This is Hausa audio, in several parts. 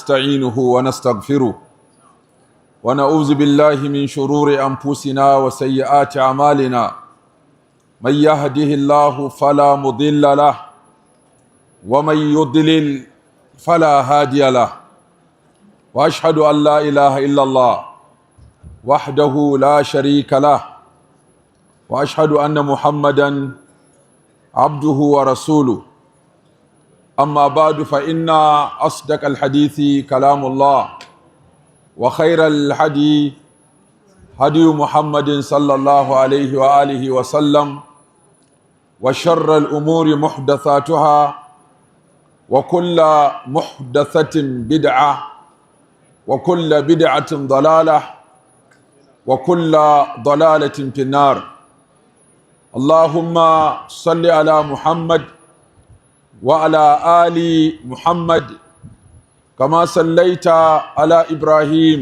نستعينه ونستغفره ونعوذ بالله من شرور أنفسنا وسيئات أعمالنا. من يهده الله فلا مضل له، ومن يضلل فلا هادي له. وأشهد أن لا إله إلا الله وحده لا شريك له، وأشهد أن محمدا عبده ورسوله. أما بعد، فإن أصدق الحديث كلام الله، وخير الهدي هدي محمد صلى الله عليه وآله وسلم، وشر الأمور محدثاتها، وكل محدثة بدعة، وكل بدعة ضلالة، وكل ضلالة في النار. اللهم صل على محمد وعلى آل محمد كما صليت على إبراهيم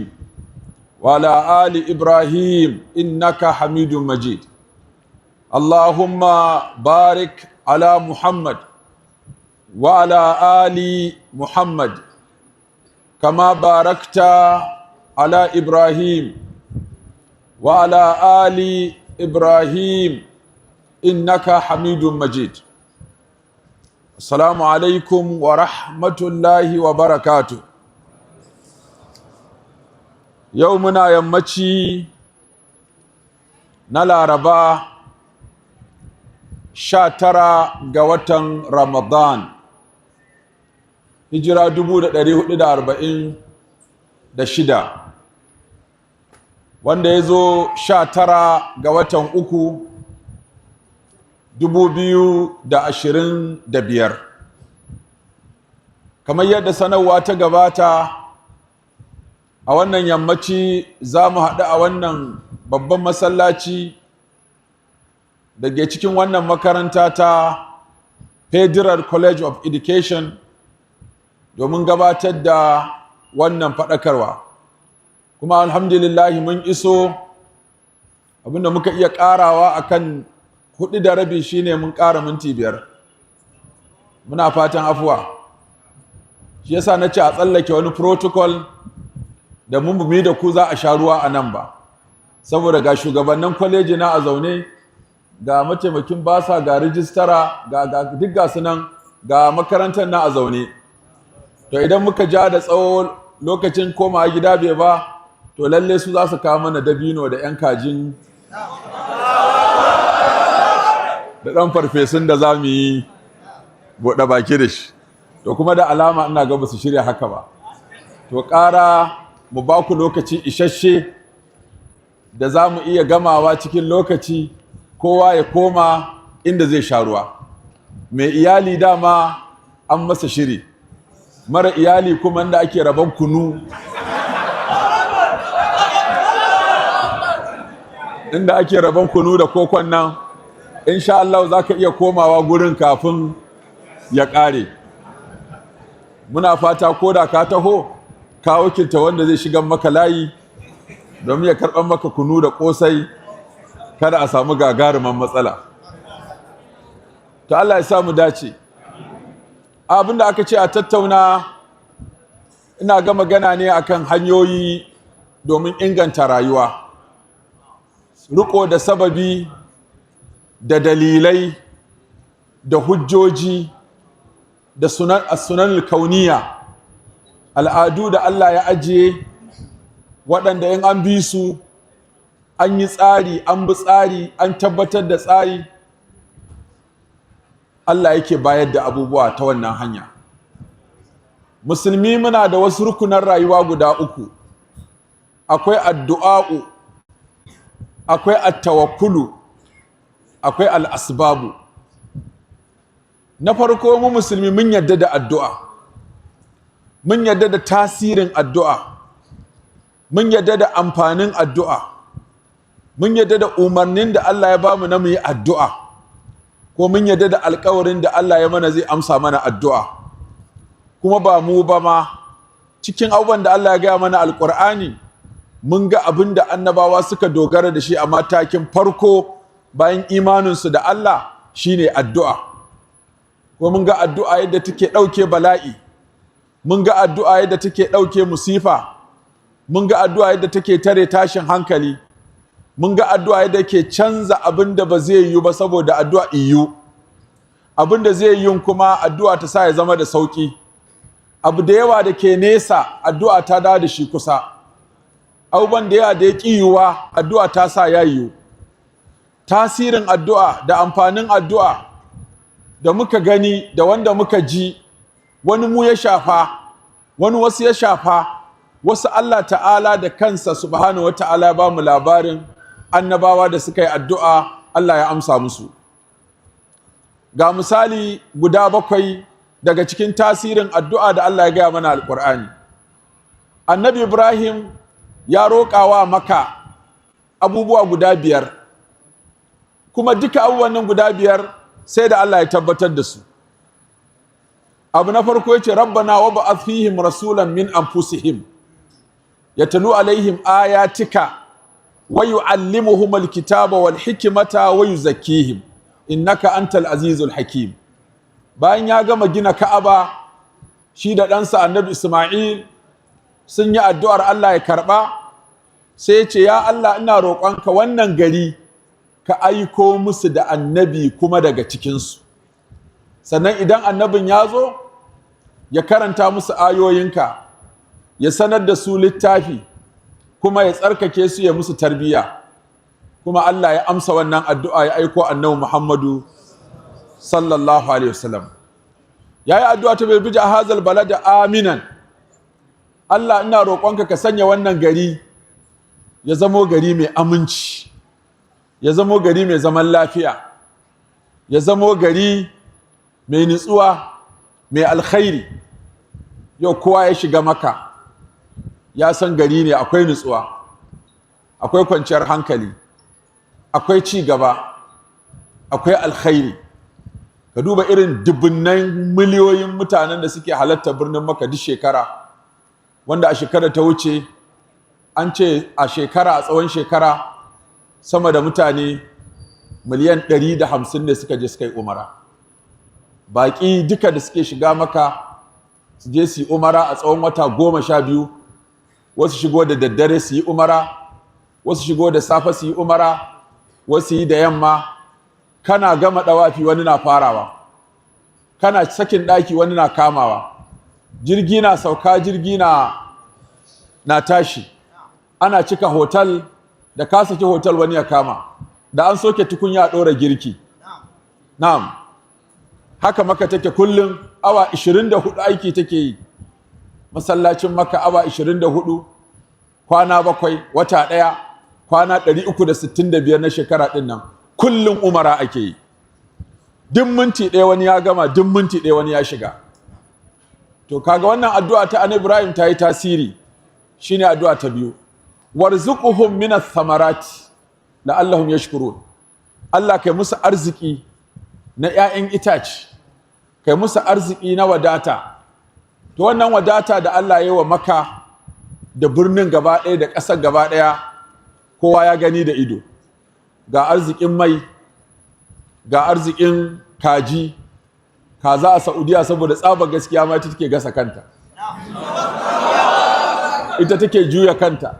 وعلى آل إبراهيم إنك حميد مجيد. اللهم بارك على محمد وعلى آل محمد كما باركت على إبراهيم وعلى آل إبراهيم إنك حميد مجيد. السلام عليكم ورحمة الله وبركاته. يومنا يمتي na Laraba, 19 ga watan Ramadan, hijira 1446, wanda ya zo 19 ga watan 3, 2025. Kamar yadda sanarwa ta gabata, a wannan yammaci za mu haɗu a wannan babban masallaci da ke cikin wannan makaranta ta Federal College of Education domin gabatar da wannan faɗakarwa. Kuma alhamdulillahi, mun iso. Abinda muka iya ƙarawa akan 4:30 shine mun ƙara minti 5. Muna fatan afuwa. Shi yasa na ce a tsallake wani protocol da mun bumi da ku za a sha ruwa a nan ba, saboda ga shugabannin kwaleji na a zaune, ga mataimakin bursar, ga registrar, ga duk ga nan, ga makarantar na a zaune. To idan muka ja da tsawo, lokacin koma gida bai ba, to lalle su za su kawo mana dabino da 'yan kajin da ɗan farfesun da za mu yi buɗe baki da shi. To kuma da alama ina ga ba su shirya haka ba. To ƙara mu ba ku lokaci isasshe da za mu iya gamawa cikin lokaci, kowa ya koma inda zai sha ruwa. Mai iyali dama an masa shiri, mara iyali kuma inda ake rabon kunu, inda ake rabon kunu da kokon nan, insha Allah za ka iya komawa gurin kafin ya ƙare. Muna fata ko da ka taho, ka wakilta wanda zai shiga maka layi domin ya karɓar maka kunu da ƙosai, kada a samu gagaruman matsala. To Allah ya sa mu dace. Abin da aka ce a tattauna, ina ga magana ne akan hanyoyi domin inganta rayuwa, riko da sababi da dalilai da hujjoji da sunan kauniya, al'adu da Allah ya ajiye, waɗanda in an bi su, an yi tsari, an bi tsari, an tabbatar da tsari, Allah yake bayar da abubuwa ta wannan hanya. Musulmi muna da wasu rukunan rayuwa guda uku: akwai addu'a'u, akwai attawakkulu, akwai al'asbabu. Na farko, mu musulmi mun yadda da addu'a, mun yadda da tasirin addu'a, mun yadda da amfanin addu'a, mun yadda da umarnin da Allah ya bamu na mu yi addu'a, ko mun yadda da alkawarin da Allah ya mana zai amsa mana addu'a. Kuma ba mu ba ma, cikin abubuwan da Allah ya gaya mana Alƙur'ani, mun ga abin da annabawa suka dogara da shi a matakin farko bayan imaninsu da Allah shine addu'a. Ko mun ga addu'a yadda take ɗauke bala'i. Mun ga addu'a yadda take ɗauke musifa. Mun ga addu'a yadda take tare tashin hankali. Mun ga addu'a yadda ke canza abin da ba zai yiwu ba saboda addu'a iyu. Abin da zai yiwu kuma addu'a ta sa ya zama da sauƙi. Abu da yawa da ke nesa, addu'a ta dawo da shi kusa. Abubuwan da yawa da ya ƙi yiwuwa, addu'a ta sa ya yiwu. Tasirin addu'a da amfanin addu'a da muka gani da wanda muka ji, wani mu ya shafa, wani wasu ya shafa, wasu Allah Ta'ala da kansa subhanahu wata'ala ya ba mu labarin annabawa da suka yi addu'a, Allah ya amsa musu. Ga misali guda bakwai daga cikin tasirin addu'a da Allah ya gaya mana Alƙur'ani. Annabi Ibrahim ya roƙawa Maka abubuwa guda biyar, kuma duka abubuwan nan guda biyar sai da Allah ya tabbatar da su. Abu na farko yace: "ربنا وابعث فيهم رسولا من أنفسهم يتلو عليهم آياتك ويعلمهم الكتاب والحكمة ويزكيهم إنك أنت العزيز الحكيم." Bayan ya gama gina Ka'aba, shi da ɗansa Annabi Isma'il sun yi addu'ar Allah ya karɓa, sai ya ce, "Ya Allah, ina roƙonka wannan gari ka aiko musu da annabi kuma daga cikinsu, sannan idan annabin ya zo ya karanta musu ayoyinka, ya sanar da su littafi, kuma ya tsarkake su, ya musu tarbiyya." Kuma Allah ya amsa wannan addu'a, ya aiko Annabi Muhammadu sallallahu alaihi wasallam. Ya yi addu'a ta bai هذا البلد آمنا. Allah, ina roƙonka ka sanya wannan gari ya zamo gari mai aminci, ya zamo gari mai zaman lafiya, ya zamo gari mai nutsuwa, mai alkhairi. Yau kowa ya shiga Maka ya san gari ne akwai nutsuwa, akwai kwanciyar hankali, akwai ci gaba, akwai alkhairi. Ka duba irin dubunnan miliyoyin mutanen da suke halarta birnin Maka duk shekara, wanda a shekara ta wuce an ce a shekara, a tsawon shekara, sama da mutane miliyan 150 ne suka je suka yi umara. Baƙi duka da suke shiga Maka su je su yi umara a tsawon wata 12, wasu shigo da daddare su yi umara, wasu shigo da safe su yi umara, wasu yi da yamma. Kana gama ɗawafi wani na farawa, kana sakin ɗaki wani na kamawa, jirgi na sauka, jirgi na tashi, ana cika hotel, da ka saki hotel wani ya kama, da an soke tukunya a ɗora girki. Na'am, haka Maka take kullum, awa 24 aiki take yi. Masallacin Maka awa 24, kwana 7, wata ɗaya, kwana 365 na shekara ɗin nan, kullum umara ake yi. Duk minti ɗaya wani ya gama, duk minti ɗaya wani ya shiga. To kaga wannan addu'a ta Annabi Ibrahim ta yi tasiri. Shine addu'a ta biyu: وارزقهم من الثمرات لعلهم يشكرون. Allah, kai musu arziki na 'ya'yan itace, kai musu arziki na wadata. To wannan wadata da Allah ya yi wa Maka da birnin gaba ɗaya da ƙasar gaba ɗaya, kowa ya gani da ido. Ga arzikin mai, ga arzikin kaji. Kaza a Saudiya, saboda tsabar gaskiya ma, ita take gasa kanta, ita take juya kanta.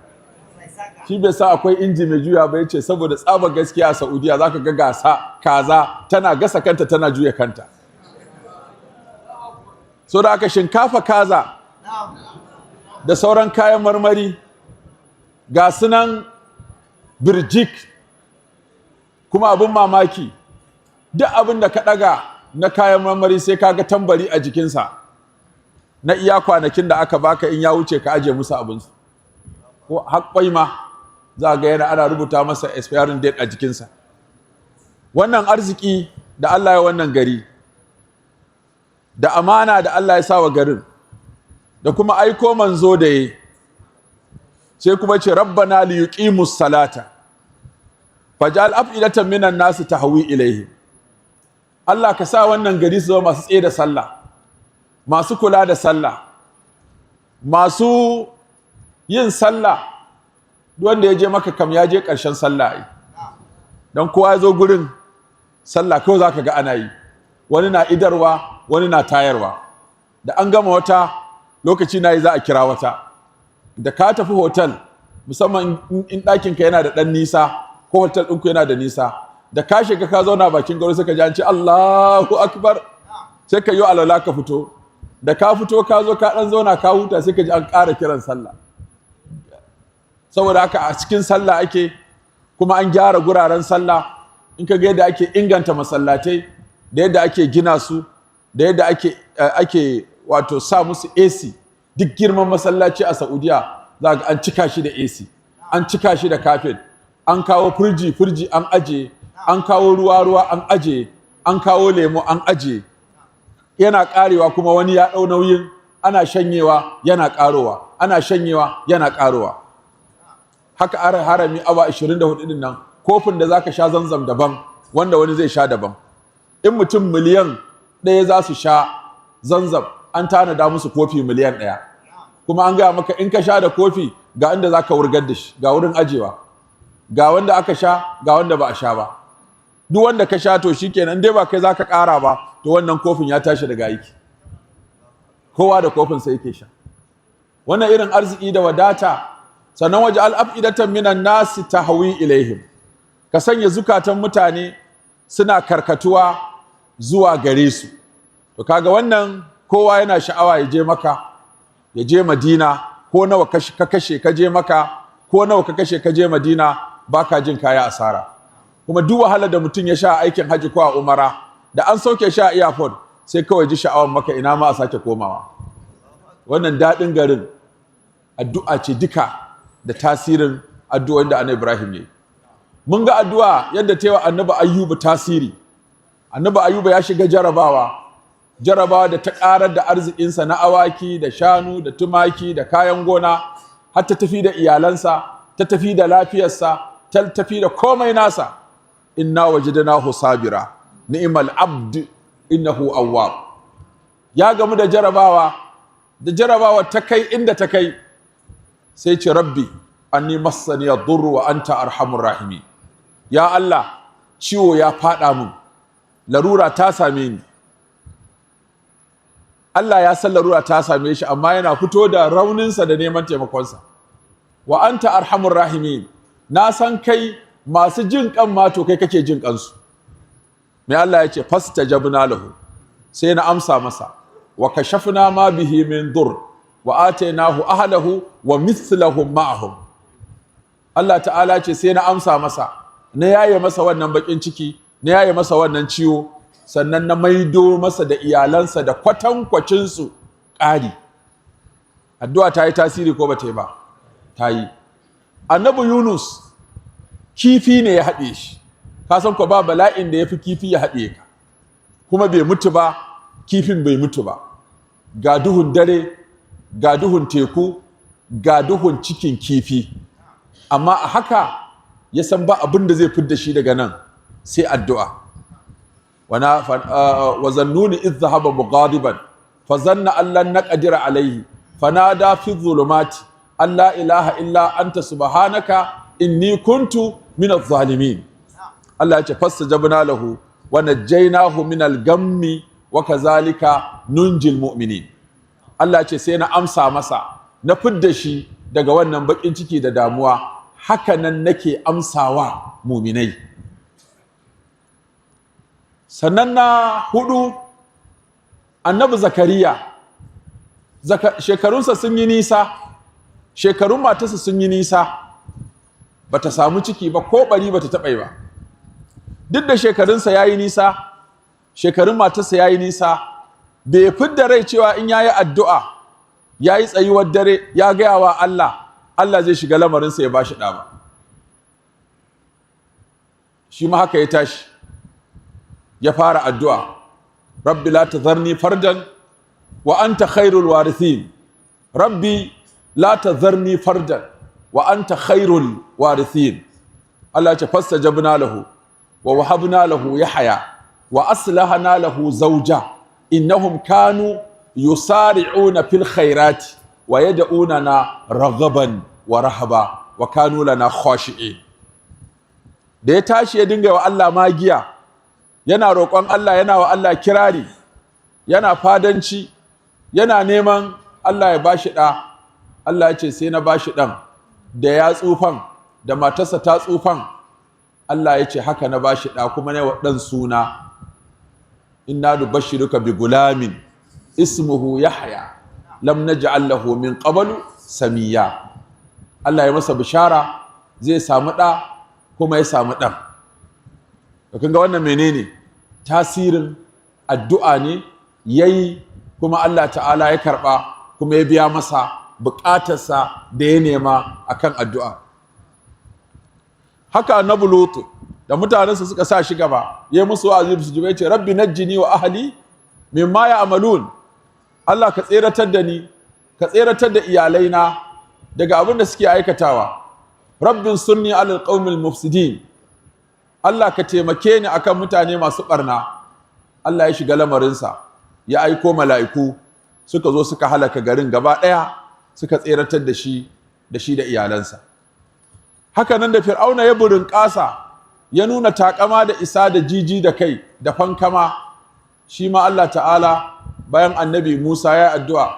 Shi bai sa akwai inji mai juya ba. Yace saboda tsabar gaskiya a Saudiya zaka ga gasa kaza tana gasa kanta, tana juya kanta. So da aka shinkafa, kaza da sauran kayan marmari ga sunan birjik. Kuma abin mamaki, duk abin da ka ɗaga na kayan marmari sai ka ga tambari a jikinsa na iya kwanakin da aka baka, in ya wuce ka aje musu abinsu. Ko haƙƙwai ma za ga yana ana rubuta masa expiring date a jikinsa. Wannan arziki da Allah ya wannan gari, da amana da Allah ya sa wa garin, da kuma aiko manzo da ya sai kuma ce: "ربنا ليقيموا الصلاة فاجعل أفئدة من الناس تهوي إليهم." Allah, ka sa wannan gari su zama masu tsaye da sallah, masu kula da sallah, masu yin sallah. Wanda ya je Maka kam ya je ƙarshen sallah ai, don kowa ya zo gurin sallah kawai za ka ga ana yi, wani na idarwa, wani na tayarwa, da an gama wata Lokaci na yi za a kira wata. Da ka tafi hotel, musamman in ɗakinka yana da ɗan nisa ko hotel ɗinku yana da nisa, da ka shiga ka zauna bakin gado, sai ka ji an ce "Allahu akbar", sai ka yi alwala ka fito. Da ka fito ka zo ka ɗan zauna ka huta, sai ka ji an ƙara kiran sallah. Saboda haka a cikin sallah ake, kuma an gyara guraren sallah. In ka ga yadda ake inganta masallatai da yadda ake gina su da yadda ake wato sa musu AC, duk girman masallaci a Saudiya za ga an cika shi da AC, an cika shi da kafet, an kawo firji firji an aje, an kawo ruwa ruwa an aje, an kawo lemo an aje. Yana karewa kuma wani ya ɗau nauyin, ana shanyewa yana karowa, ana shanyewa yana karowa. Haka harami awa 24 din nan, kofin da zaka sha Zamzam daban, wanda wani zai sha daban. In mutum 1 miliyan za su sha Zamzam, an tanada musu kofi 1 miliyan. Kuma an gaya maka in ka sha da kofi, ga inda zaka wurgar da shi, ga wurin ajewa, ga wanda aka sha, ga wanda ba a sha ba. Duk wanda ka sha, to shikenan, dai ba kai zaka ƙara ba, to wannan kofin ya tashi daga aiki. Kowa da kofin sa yake sha. Wannan irin arziki da wadata. Sannan waj'al af'idatan minan nasi tahwi ilaihim, ka sanya zukatan mutane suna karkatuwa zuwa gare su. To kaga wannan, kowa yana sha'awa ya je Maka, ya je Madina. Ko nawa ka kashe ka je Maka, ko nawa ka kashe ka je Madina, baka jin kaya asara. Kuma duk wahalar da mutum ya sha aikin haji ko a umara, da an sauke shi a airport, sai kawai ji sha'awar Maka, ina ma a sake komawa. Wannan daɗin garin addu'a ce duka, da tasirin addu'o'in da Annabi Ibrahim ya yi. Mun ga addu'a yadda ta yi wa Annabi Ayyuba tasiri. Annabi Ayyuba ya shiga jarabawa, jarabawa da ta ƙarar da arzikinsa na awaki da shanu da tumaki da kayan gona, har ta tafi da iyalansa, ta tafi da lafiyarsa, ta tafi da komai nasa. Inna wajadnahu sabira ni'mal abd innahu awwab. Ya gamu da jarabawa, da jarabawa ta kai inda ta kai, sai ce: "Rabbi anni massani yadurru wa anta arhamur rahimi." Ya Allah, ciwo ya fada mun, larura ta same ni. Allah ya san larura ta same shi, amma yana fito da rauninsa da neman taimakonsa. "Wa anta arhamur rahimin", na san kai masu jin kan ma, to kai kake jin kansu. Mai Allah ya ce? "Fastajabna lahu", sai na amsa masa. "Wa kashafna ma bihi min dur wa atainahu ahlahu wa mithlahum ma'ahum." Allah ta'ala ce sai na amsa masa, na yaye masa wannan bakin ciki, na yaye masa wannan ciwo, sannan na maido masa da iyalansa da kwatankwacinsu ƙari. Addu'a ta yi tasiri ko ba ta yi ba? Ta yi. Annabi Yunus, kifi ne ya haɗe shi. Ka san ko ba bala'in da ya fi kifi ya haɗe ka, kuma bai mutu ba, kifin bai mutu ba. Ga duhun dare, ga duhun teku, ga duhun cikin kifi, amma a haka ya san ba abin da zai fidda shi daga nan sai addu'a. Wa zannuni idh dhahaba mughadiban fa zanna an lan naqdira alayhi fanada fi dhulumati an la ilaha illa anta subhanaka inni kuntu min adh-dhalimin. Allah ya ce: "Fastajabna lahu wa najjaynahu min al-gammi wa kazalika nunjil mu'minin." Allah ya ce sai na amsa masa, na fidda shi daga wannan bakin ciki da damuwa. Haka nan nake amsawa muminai. Sannan na hudu, Annabi Zakariya. Shekarunsa sun yi nisa, shekarun matarsa sun yi nisa, bata samu ciki ba, ko bari bata taɓa yi ba. Duk da shekarunsa ya yi nisa, shekarun matarsa ya yi nisa, bai fidda rai cewa in ya yi addu'a, ya yi tsayuwar dare, ya gaya wa Allah, Allah zai shiga lamarinsa ya ba shi ɗa ba. Shi ma haka ya tashi ya fara addu'a: "Rabbi la tazarni fardan wa anta khairul warithin, rabbi la tazarni fardan wa anta khairul warithin." Allah ya ce: "Fastajabna lahu wa wahabna lahu Yahya wa aslahna lahu zawja innahum kanu yusari'una fil khairati wa yad'unana raghaban wa rahaba wa kanu lana khashi'in." Da ya tashi ya dinga wa Allah magiya, yana roƙon Allah, yana wa Allah kirari, yana fadanci, yana neman Allah ya bashi ɗa. Allah ya ce sai na bashi ɗan, da ya tsufan da matarsa ta tsufan. Allah ya ce haka na bashi ɗa, kuma na wa ɗan suna. Inna nubashshiruka bi gulamin ismuhu Yahya lam naj'al lahu min qablu samiya. Allah ya masa bishara zai samu ɗa, kuma ya samu ɗan. Da kun ga wannan menene? Tasirin addu'a ne yayi, kuma Allah ta'ala ya karɓa, kuma ya biya masa buƙatarsa da ya nema akan addu'a. Haka Annabi Lutu, da mutanensa suka sa shi gaba, ya musu wa'azi su ji, ce rabbi najjini wa ahli mimma ya'malun. Allah ka tseratar da ni, ka tseratar da iyalaina daga abin da suke aikatawa. Rabbin sunni alal qaumil mufsidin. Allah ka taimake ni akan mutane masu barna. Allah ya shiga lamarinsa, ya aiko mala'iku suka zo suka halaka garin gaba ɗaya, suka tseratar da shi da iyalansa. Haka nan da Fir'auna ya burin ƙasa, ya nuna takama da isa da jiji da kai da fankama, shi ma Allah ta'ala, bayan Annabi Musa ya addu'a,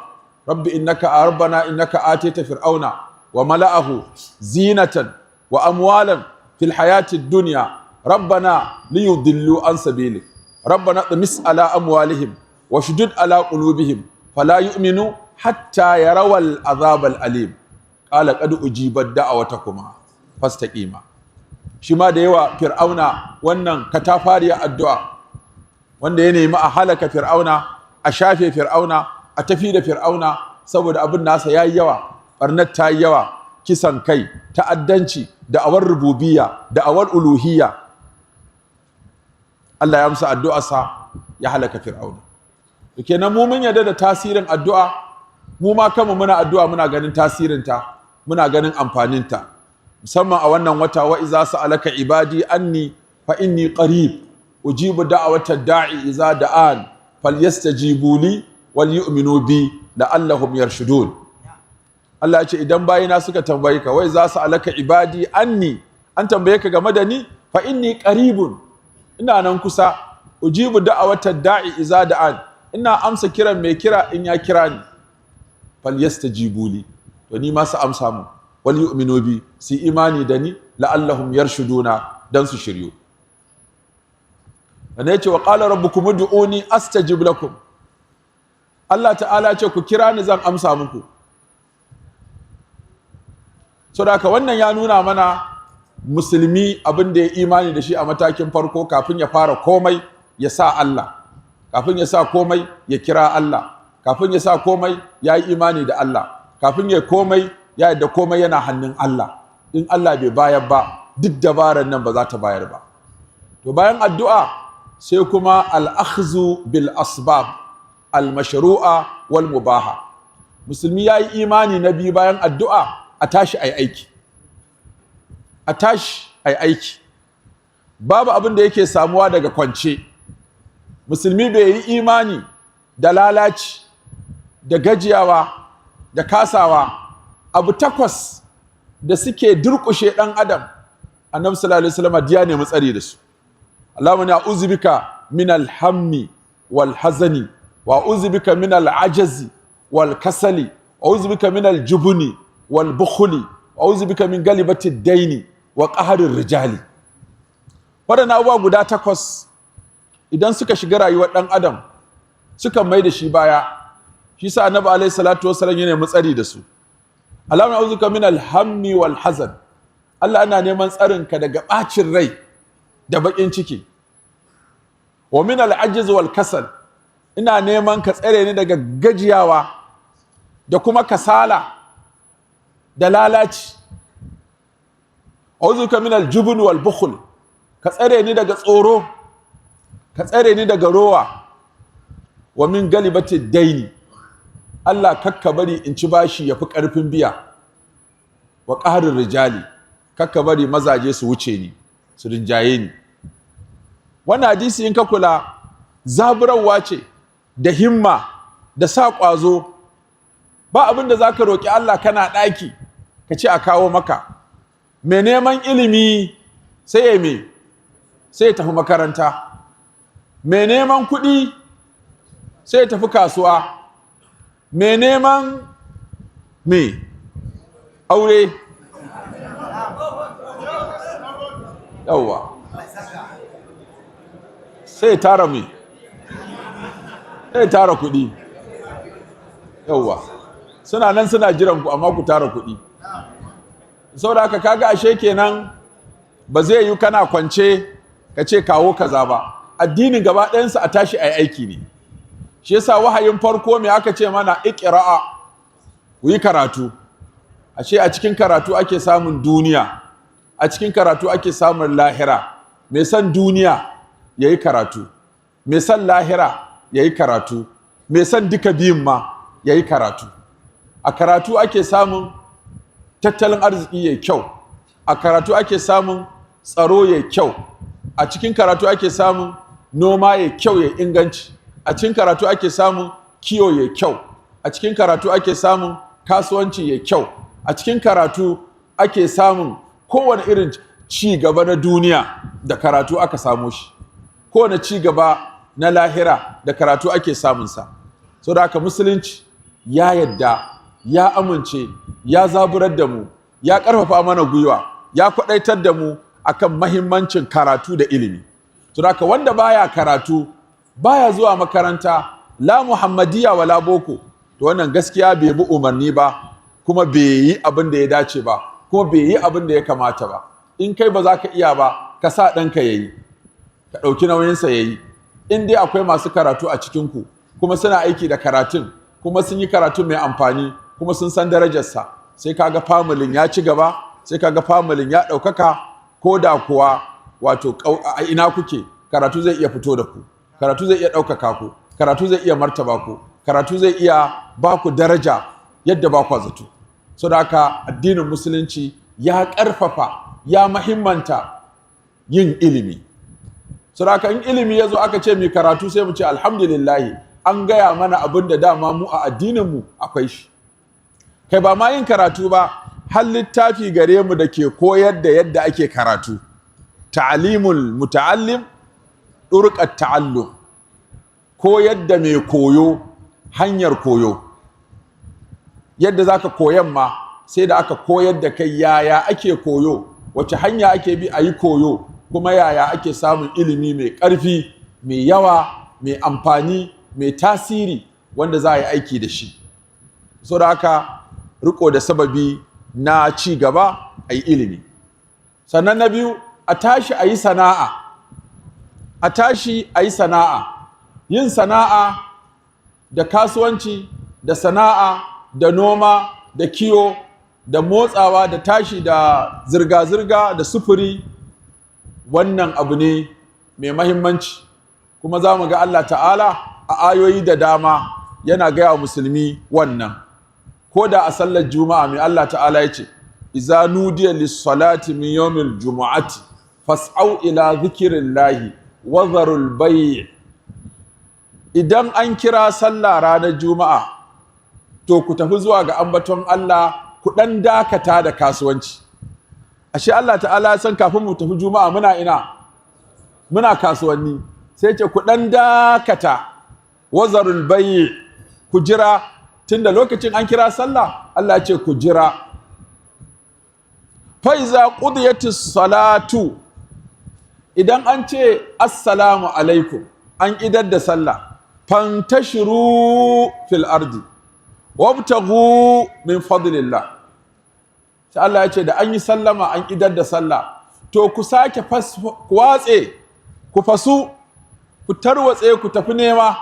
rabbi innaka, rabbana innaka ataita fir'auna wa mala'ahu zinatan wa amwalan fil hayati dunya, rabbana liyudillu an sabilik, rabbana tmis ala amwalihim wa shudud ala qulubihim, fala yu'minu hatta yarawal azab al alim. Qala qad ujibat da'watukuma fastaqima. Shi ma da yawa Fir'auna wannan katafariya addu'a, wanda ya nemi a halaka Fir'auna, a shafe Fir'auna, a tafi da Fir'auna, saboda abin nasa yayi yawa, barnar ta yi yawa, kisan kai, ta'addanci, da'awar rububiyya, da'awar uluhiyya. Allah ya amsa addu'arsa, ya halaka Fir'auna. Kenan mu mun yarda da tasirin addu'a. Mu ma kanmu muna addu'a, muna ganin tasirinta, muna ganin amfaninta, musamman a wannan wata. Wa iza sa'alaka ibadi anni fa inni qarib, ujibu da'wata da'i iza da'an, falyastajibu li wal yu'minu bi la'allahum yarshudun. Allah ya ce idan bayina suka tambaye ka, wai za su alaka ibadi anni, an tambaye ka game da ni, fa inni qaribun, ina nan kusa, ujibu da'wata da'i iza da'an, ina amsa kiran mai kira in ya kira ni, falyastajibu li, to ni ma su amsa mu, wal yu'minu bi, su imani da ni, la'allahum yarshuduna, dan su shiryu. Sannan ya ce wa qala rabbukum ud'uni astajib lakum. Allah ta'ala ce ku kira ni, zan amsa muku. So da wannan ya nuna mana musulmi abin da ya imani da shi a matakin farko, kafin ya fara komai ya sa Allah, kafin ya sa komai ya kira Allah, kafin ya sa komai ya yi imani da Allah, kafin ya komai ya yadda komai yana hannun Allah. In Allah bai bayar ba, duk dabarar nan ba za ta bayar ba. To bayan addu'a sai kuma al-akhzu bil asbab al-mashru'a wal mubaha. Musulmi ya yi imani na biyu bayan addu'a, a tashi ai aiki, a tashi ai aiki. Babu abin da yake samuwa daga kwance. Musulmi bai yi imani da lalaci da gajiyawa da kasawa. Abu takwas da suke durƙushe ɗan adam, Annabi sallallahu alaihi wasallam ya nemi tsari da su. Allahumma a'udhu bika min alhammi wal hazani, wa a'udhu bika min al-ajazi wal kasali, wa a'udhu bika min al-jubni wal bukhli, wa a'udhu bika min galibati ad-daini wa qahri rijali. Waɗannan abubuwa guda takwas, idan suka shiga rayuwar ɗan adam, suka mai da shi baya. Shi sa Annabi alaihi salatu wasallam ya nemi tsari da su. Allahumma a'udhu min al-hammi wal hazan. Allah, ana neman tsarinka daga ɓacin rai da baƙin ciki. Wa min al-ajz wal kasal, ina neman ka tsare ni daga gajiyawa da kuma kasala da lalaci. A'udhu min al-jubn wal bukhl, ka tsare ni daga tsoro, ka tsare ni daga rowa. Wa min galibati daini, Allah kakka bari in ci bashi yafi karfin biya. Wa qahrir rijali, kakka bari mazaje su wuce ni, su rinjaye ni. Wannan hadisi, in ka kula, zaburarwa ce da himma da sa ƙwazo. Ba abin da za ka roƙi Allah kana ɗaki ka ce a kawo maka. Mai neman ilimi sai ya me? Sai ya tafi makaranta. Mai neman kuɗi sai ya tafi kasuwa. Mai neman me aure, yawwa, sai tara me, sai tara kuɗi. Yawwa, suna nan suna jiran ku, amma ku tara kuɗi. Saboda haka kaga ashe kenan ba zai yi kana kwance ka ce kawo kaza ba. Addinin gaba ɗayansa a tashi a yi aiki ne. Shi yasa wahayin farko me aka ce mana? Iqra'a, ku yi karatu. Ashe a cikin karatu ake samun duniya, a cikin karatu ake samun lahira. Mai son duniya ya yi karatu, mai son lahira ya yi karatu, mai son duka biyun ma ya yi karatu. A karatu ake samun tattalin arziki ya kyau, a karatu ake samun tsaro ya kyau, a cikin karatu ake samun noma ya kyau ya inganci, a cikin karatu ake samun kiwo ya kyau, a cikin karatu ake samun kasuwanci ya kyau, a cikin karatu ake samun kowane irin ci gaba na duniya, da karatu aka samo shi. Kowane ci gaba na lahira da karatu ake samunsa. So da haka Musulunci ya yadda, ya amince, ya zaburar da mu, ya ƙarfafa mana gwiwa, ya kwaɗaitar da mu akan mahimmancin karatu da ilimi. So da haka wanda baya karatu, baya zuwa makaranta, la Muhammadiyya wala boko, to wannan gaskiya bai bi umarni ba, kuma bai yi abin da ya dace ba, kuma bai yi abin da ya kamata ba. In kai ba za ka iya ba, ka sa ɗanka ya yi, ka ɗauki nauyinsa ya yi. In dai akwai masu karatu a cikinku, kuma suna aiki da karatun, kuma sun yi karatu mai amfani, kuma sun san darajarsa, sai kaga familin ya ci gaba, sai kaga familin ya ɗaukaka. Ko da kuwa wato a ina kuke, karatu zai iya fito da ku, karatu zai iya ɗaukaka ku, karatu zai iya martaba ku, karatu zai iya ba ku daraja yadda ba ku zato. So da haka addinin Musulunci ya ƙarfafa, ya mahimmanta yin ilimi. So da haka in ilimi ya zo aka ce mai karatu, sai mu ce alhamdulillahi, an gaya mana abin da dama mu a addininmu akwai shi. Kai, ba ma yin karatu ba, har littafi gare mu da ke koyar da yadda ake karatu, Ta'limul Muta'allim Turuqat Ta'allum, koyar da mai koyo hanyar koyo, yadda zaka koyan ma sai da aka koyar da kai yaya ake koyo, wace hanya ake bi a yi koyo, kuma yaya ake samun ilimi mai ƙarfi, mai yawa, mai amfani, mai tasiri, wanda za a yi aiki da shi. So da haka riko da sababi na ci gaba, a yi ilimi. Sannan na biyu, a tashi a yi sana'a, a tashi a yi sana'a. Yin sana'a da kasuwanci da sana'a da noma da kiwo da motsawa da tashi da zirga-zirga da sufuri, wannan abu ne mai mahimmanci. Kuma za mu ga Allah Ta'ala a ayoyi da dama yana gaya wa musulmi wannan. Ko da a sallar Juma'a mai Allah Ta'ala ya ce? Iza nudiya lis-salati min yawmil jumu'ati fas'au ila dhikrillahi wa dharul bay'. Idan an kira sallah ranar Juma'a, to ku tafi zuwa ga ambaton Allah, ku dan dakata da kasuwanci. Ashe Allah Ta'ala ya san kafin mu tafi Juma'a muna ina? Muna kasuwanni. Sai ce ku dan dakata, wazarul bay', ku jira, tunda lokacin an kira sallah Allah ya ce ku jira. Fa iza qudiyatis salatu, idan an ce assalamu alaikum, an idar da sallah, fantashiru fil ardi wabtaghu min fadlillah. Sai Allah ya ce da an yi sallama, an idar da sallah, to ku sake ku watse, ku fasu, ku tarwatse, ku tafi nema.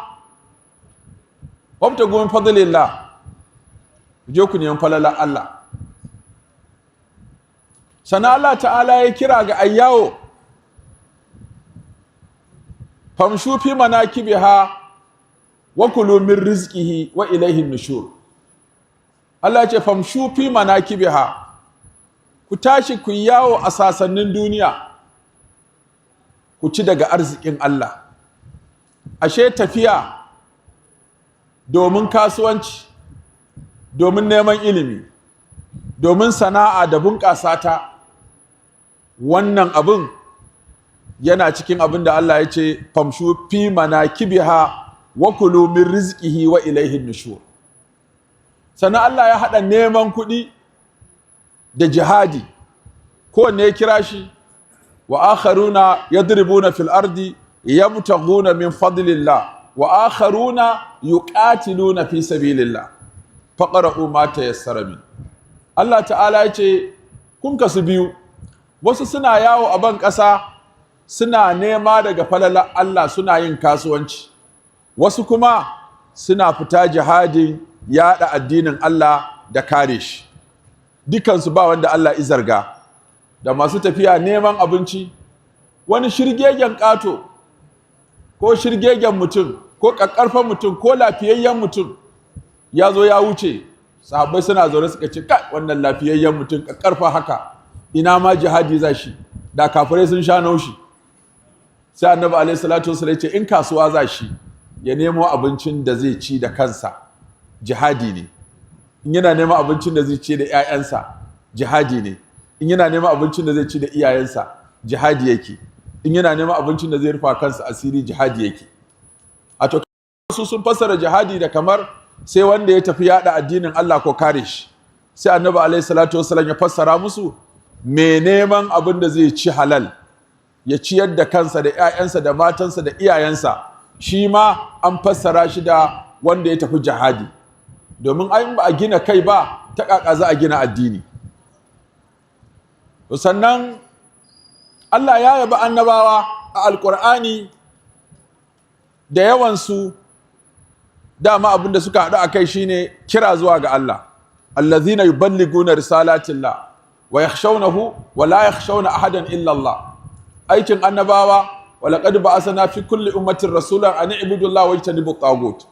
Wabtaghu min fadlillah, ku je ku nemi falalar Allah. Sana Allah Ta'ala ya kira ga ayyawo, famshu fi manakibiha wa kulu min rizqihi wa ilayhi nushur. Allah ya ce famshu fi manakibiha, ku tashi ku yawo a sasannin duniya, ku ci daga arzikin Allah. Ashe tafiya domin kasuwanci, domin neman ilimi, domin sana'a da bunƙasa ta, wannan abin yana cikin abin da Allah ya ce famshu fi manakibiha wa kulu min rizqihi wa ilayhi nushur. Sannan Allah ya haɗa neman kuɗi da jihadi. Kowanne ya kira shi, wa akharuna yadribuna fil ardi yabtaghuna min fadlillah wa akharuna yuqatiluna fi sabilillah faqra'u ma tayassara min. Allah ta'ala ya ce kun kasu biyu: wasu suna yawo a ban ƙasa suna nema daga falalar Allah, suna yin kasuwanci, wasu kuma suna fita jihadin yaɗa addinin Allah da kare shi. Dukansu ba wanda Allah ya zarga. Da masu tafiya neman abinci, wani shirgegen ƙato ko shirgegen mutum ko ƙaƙƙarfan mutum ko lafiyayyen mutum ya zo ya wuce, sahabbai suna zaune, suka ce, "Kai, wannan lafiyayyen mutum ƙaƙƙarfa haka, ina ma jihadi za shi, da kafirai sun sha naushi." Sai Annabi alaihi salatu wasallam ya ce in kasuwa za shi ya nemo abincin da zai ci da kansa, jihadi ne. In yana neman abincin da zai ci da 'ya'yansa, jihadi ne. In yana neman abincin da zai ci da iyayensa, jihadi yake. In yana neman abincin da zai rufa kansa asiri, jihadi yake. A to, su sun fassara jihadi da kamar sai wanda ya tafi yada addinin Allah ko kare shi. Sai Annabi alaihi salatu wasallam ya fassara musu mai neman abin da zai ci halal, ya ciyar da kansa da 'ya'yansa da matansa da iyayensa, shi ma an fassara shi da wanda ya tafi jihadi. Domin ai ba a gina kai ba, ta ƙaƙa za a gina addini? Sannan Allah ya yabi annabawa a Alƙur'ani da yawansu. Dama abin da suka haɗu a kai shine kira zuwa ga Allah. Allazina yuballiguna risalatillah wa yakhshawnahu wa la yakhshawna ahadan illa Allah. Aikin annabawa, wa laqad ba'athna fi kulli ummatin rasulan an i'budu Allah wa ijtanibu tagut.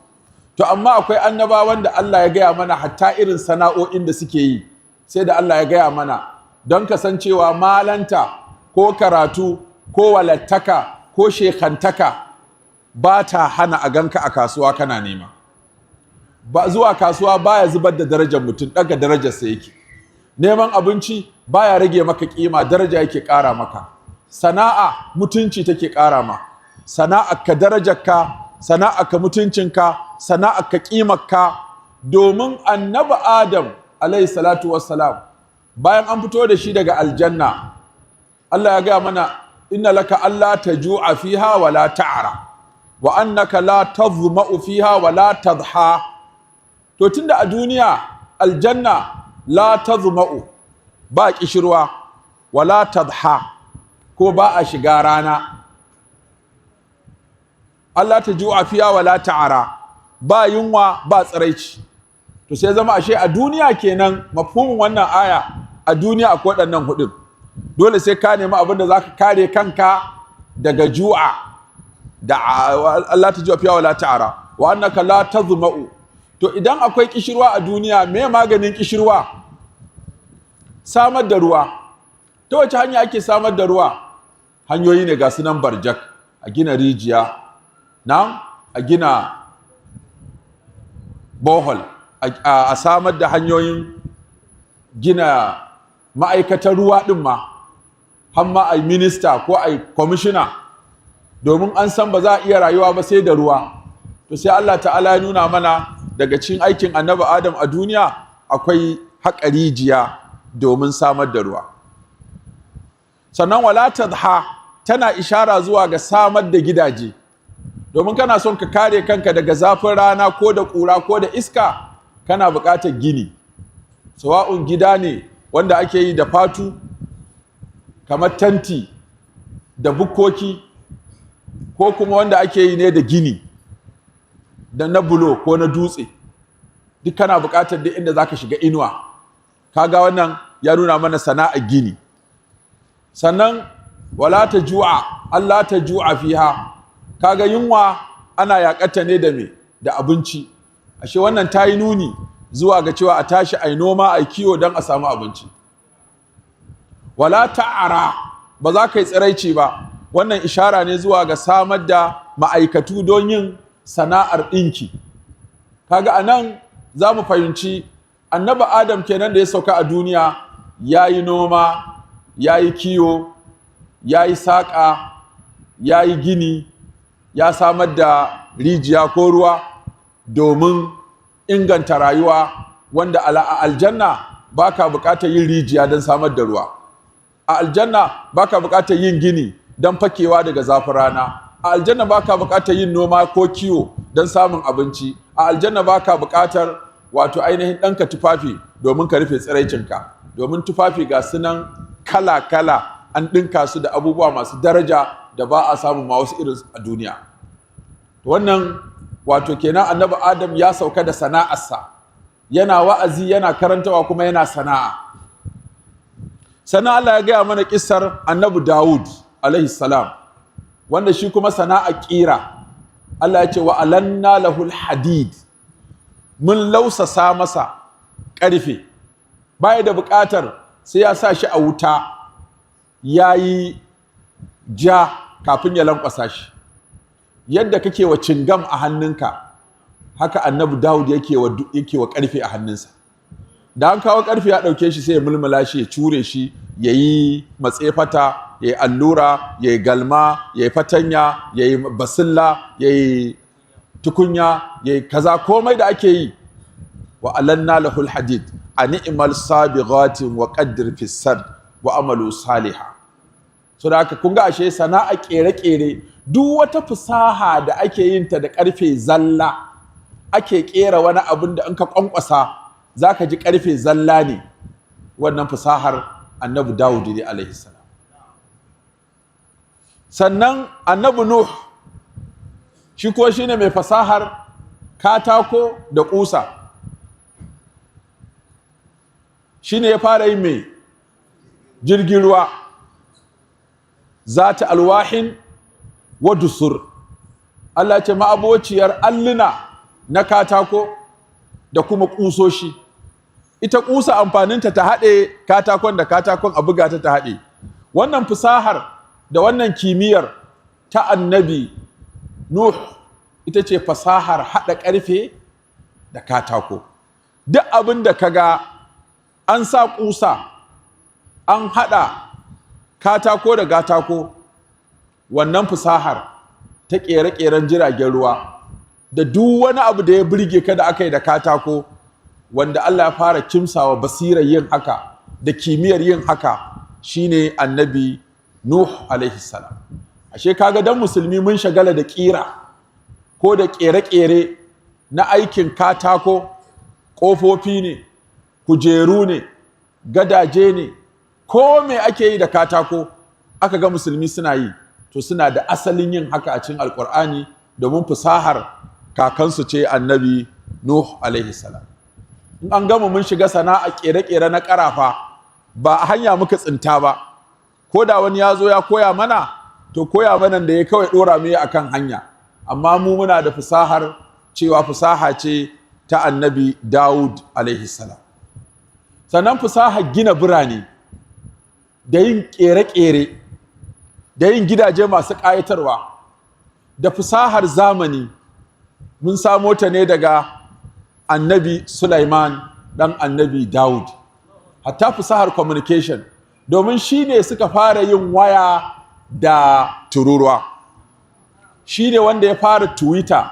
To, amma akwai annabawan da Allah ya gaya mana hatta irin sana'o'in da suke yi. Sai da Allah ya gaya mana don kasancewa malanta ko karatu ko walittaka ko shekantaka ba ta hana a ganka a kasuwa kana nema. Ba zuwa kasuwa baya zubar da darajar mutum, daga darajarsa yake. Neman abinci baya rage maka kima, daraja yake ƙara maka. Sana'a mutunci take ƙara ma. Sana'a ka darajarka, sana'a ka mutuncinka, sana'a ka ƙimarka. Domin Annabi Adam alayhi salatu wassalam, bayan an fito da shi daga aljanna, Allah ya gaya mana, inna laka alla taju'a fiha wa la ta'ra wa annaka la tadhma'u fiha wa la tadha. To, tunda a duniya aljanna la tadhma'u, ba kishirwa, wa la tadha, ko ba a shiga rana, Allah ta ju'a fiha wa la ta'ara, ba yunwa, ba tsiraici. To, sai zama ashe a duniya kenan, mafhumin wannan aya, a duniya akwai waɗannan hudun. Dole sai ka nemi abin da zaka kare kanka daga ju'a da Allah ta ju'a fiha wa la ta'ara wa annaka la tazma'u. To, idan akwai kishirwa a duniya, me maganin kishirwa? Samar da ruwa. Ta wace hanya ake samar da ruwa? Hanyoyi ne ga sunan barjak: a gina rijiya, na a gina borehole, a samar da hanyoyin gina ma'aikatan ruwa ɗin ma, har ma a yi minista ko a yi kwamishina, domin an san ba za a iya rayuwa ba sai da ruwa. To, sai Allah ta'ala ya nuna mana daga cikin aikin Annabi Adam a duniya akwai haƙa rijiya domin samar da ruwa. Sannan wala tadha tana ishara zuwa ga samar da gidaje, domin kana son ka kare kanka daga zafin rana ko da ƙura ko da iska, kana buƙatar gini, sawa'un gida ne wanda ake yi da fatu kamar tanti da bukkoki, ko kuma wanda ake yi ne da gini da na bulo ko na dutse. Duk kana buƙatar duk inda zaka shiga inuwa. Kaga wannan ya nuna mana sana'ar gini. Sannan wala ta ju'a, Allah ta ju'a fiha, kaga yunwa ana yakata ne da me? Da abinci. Ashe wannan ta yi nuni zuwa ga cewa a tashi a yi noma, a yi kiwo don a samu abinci. Wala ta'ara, ba za ka yi tsiraici ba, wannan ishara ne zuwa ga samar da ma'aikatu don yin sana'ar ɗinki. Kaga a nan za mu fahimci Annabi Adam kenan da ya sauka a duniya ya yi noma, ya yi kiwo, ya yi saƙa, ya yi gini, ya samar da rijiya ko ruwa domin inganta rayuwa. Wanda a aljanna baka buƙatar yin rijiya don samar da ruwa, a aljanna baka buƙatar yin gini don fakewa daga zafin rana, a aljanna baka buƙatar yin noma ko kiwo don samun abinci, a aljanna baka buƙatar wato ainihin ɗanka tufafi domin ka rufe tsiraicinka, domin tufafi ga sunan kala-kala, an ɗinka su da abubuwa masu daraja da ba a samun ma wasu irin a duniya. Wannan wato kenan Annabi Adam ya sauka da sana'arsa, yana wa'azi, yana karantawa, kuma yana sana'a. Sannan Allah ya gaya mana kissar Annabi Dawud alaihi salam, wanda shi kuma sana'a ƙira. Allah ya ce: "Wa alanna lahul hadid", mun lausasa masa ƙarfe, baya da buƙatar sai ya sa shi a wuta ya yi ja kafin ya lankwasa shi. Yadda kake wa cingam a hannunka, haka Annabi Dawud yake wa ƙarfe a hannunsa. Da an kawo ƙarfe, ya ɗauke shi, sai ya mulmula shi, ya cure shi, ya yi matsefata, ya yi allura, ya yi galma, ya yi fatanya, ya yi basilla, ya yi tukunya, ya yi kaza, komai da ake yi. "Wa alanna lahul hadid an i'mal sabighatin wa qaddir fis sard wa amalu saliha". So da haka kun ga ashe sana'a kere-kere, duk wata fasaha da ake yin ta da karfe zalla, ake kera wani abun da in ka kwankwasa zaka ji karfe zalla ne, wannan fasahar Annabi Dawud ne alaihi salam. Sannan Annabi Nuh, shi ko shine mai fasahar katako da kusa, shine ya fara yin mai jirgin ruwa, "zata alwahin wa dusur". Allah ce ma'abociyar alluna na katako da kuma kusoshi. Ita kusa amfaninta ta haɗe katakon da katakon, a buga ta ta haɗe. Wannan fasahar da wannan kimiyyar ta Annabi Nuh ita ce fasahar haɗa ƙarfe da katako. Duk abin da ka ga an sa ƙusa an haɗa katako da katako, wannan fasahar ta ƙere-ƙeren jiragen ruwa da duk wani abu da ya burge ka da aka yi da katako, wanda Allah ya fara kimsawa basirar yin haka da kimiyyar yin haka, shine Annabi Nuh alaihi salam. Ashe kaga dan musulmi mun shagala da ƙira ko da ƙere-ƙere na aikin katako, ƙofofi ne, kujeru ne, gadaje ne, ko me ake yi da katako aka ga musulmi suna yi, to suna da asalin yin haka a cikin Alƙur'ani, domin fasahar kakansu ce Annabi Nuh alaihi salam. In an gama mun shiga sana'a ƙere-ƙere na ƙarafa, ba a hanya muka tsinta ba. Ko da wani ya zo ya koya mana, to koya mana da ya kawai ɗora mu akan hanya, amma mu muna da fasahar cewa fasaha ce ta Annabi Dawud alaihi salam. Sannan fasahar gina birane da yin ƙere-ƙere da yin gidaje masu ƙayatarwa da fasahar zamani, mun samo ta ne daga Annabi Sulaiman ɗan Annabi Dawud. Hatta fasahar communication, domin shi ne suka fara yin waya da tururuwa, shi ne wanda ya fara Twitter,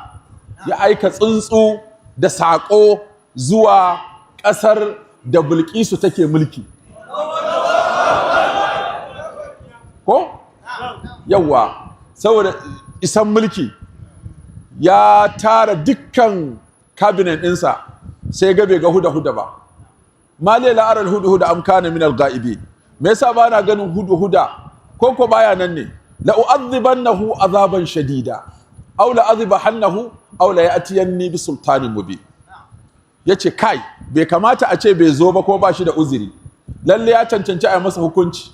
ya aika tsuntsu da saƙo zuwa ƙasar da Bilkisu take mulki. Ko yawwa, saboda isan mulki, ya tara dukkan cabinet ɗinsa, sai ga bai ga huda-huda ba. "Ma li la aral huda am kana min al-ghaibin?" Me yasa ba na ganin hudu huda? Ko ko baya nan ne? "La u'adhibannahu azaban shadida aw la adhibahannahu aw la ya'tiyanni bi sultanin mubin." Yace kai, bai kamata a ce bai zo ba ko ba shi da uzuri. Lalle ya cancanci a yi masa hukunci,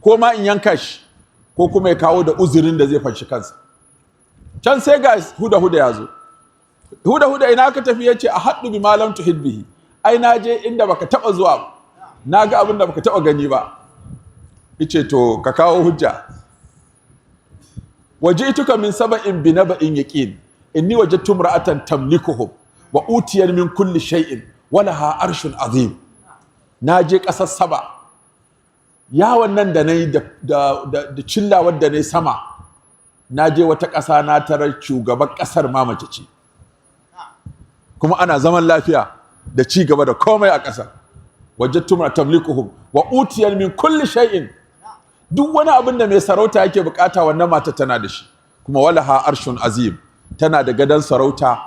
ko ma in yanka shi, ko kuma ya kawo da uzurin da zai fanshi kansa. Can sai ga huda huda ya zo. "Huda huda, ina ka tafi?" Yace: "Ahadtu bima lam tuhid bihi." Ai na je inda baka taba zuwa ba, na ga abin da baka taba gani ba. Yace: "To, ka kawo hujja." "Waji'tuka min saba'in bi naba'in yaqin, inni wajadtu imra'atan tamlikuhum wa utiyat min kulli shay'in wa laha arshun azim." Na je ƙasar Saba, yawon nan da nayi da cillawar da nayi sama, na je wata ƙasa, na tarar shugaban ƙasar ma mace ce, kuma ana zaman lafiya. da ci gaba da komai a ƙasar. Wajadtu tamlikuhum wa utiyal min kulli shay'in. Duk wani abin da mai sarauta yake bukata, wannan mata tana da shi. Kuma walaha arshun azim, tana da gadon sarauta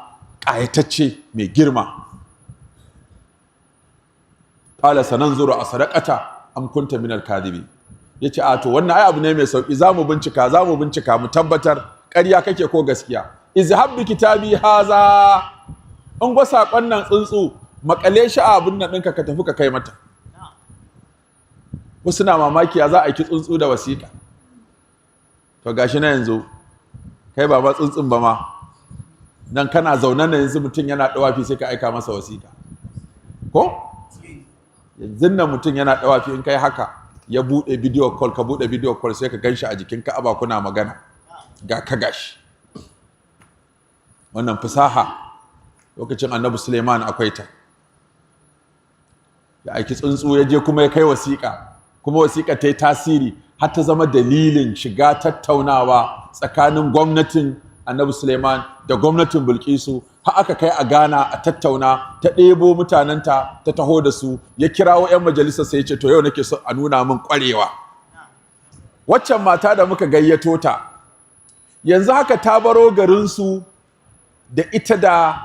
ƙayatacce mai girma. Qala sananzuru a sadaqata am kunta min al-kadhibi. Yace, a to, wannan ai abu ne mai sauki, zamu bincika, zamu bincika mu tabbatar ƙarya kake ko gaskiya. Izhab bi kitabi haza, in gwa saƙon nan, tsuntsu, makale shi a abin nan ɗinka, ka tafi ka kai mata. Wasu na mamaki, ya za a aiki tsuntsu da wasiƙa? To gashi na yanzu, kai ba ma tsuntsun ba ma, nan kana zaune na yanzu, mutum yana ɗawafi sai ka aika masa wasiƙa. Ko yanzu nan mutum yana ɗawafi, in kai haka ya buɗe video call, ka buɗe video call, sai ka gan shi a jikin Ka'aba kuna magana, ga ka gashi. Wannan fasaha lokacin Annabi Suleiman akwai ta. Ya aiki tsuntsu, ya je kuma ya kai wasiƙa, kuma wasiƙa ta yi tasiri har ta zama dalilin shiga tattaunawa tsakanin gwamnatin Annabi Suleiman da gwamnatin Bilkisu, har aka kai a Ghana a tattauna. Ta ɗebo mutanenta ta taho da su. Ya kirawo 'yan majalisa, sai ya ce, to, yau nake so a nuna min ƙwarewa. Waccan mata da muka gayyato ta, yanzu haka ta baro garinsu da ita da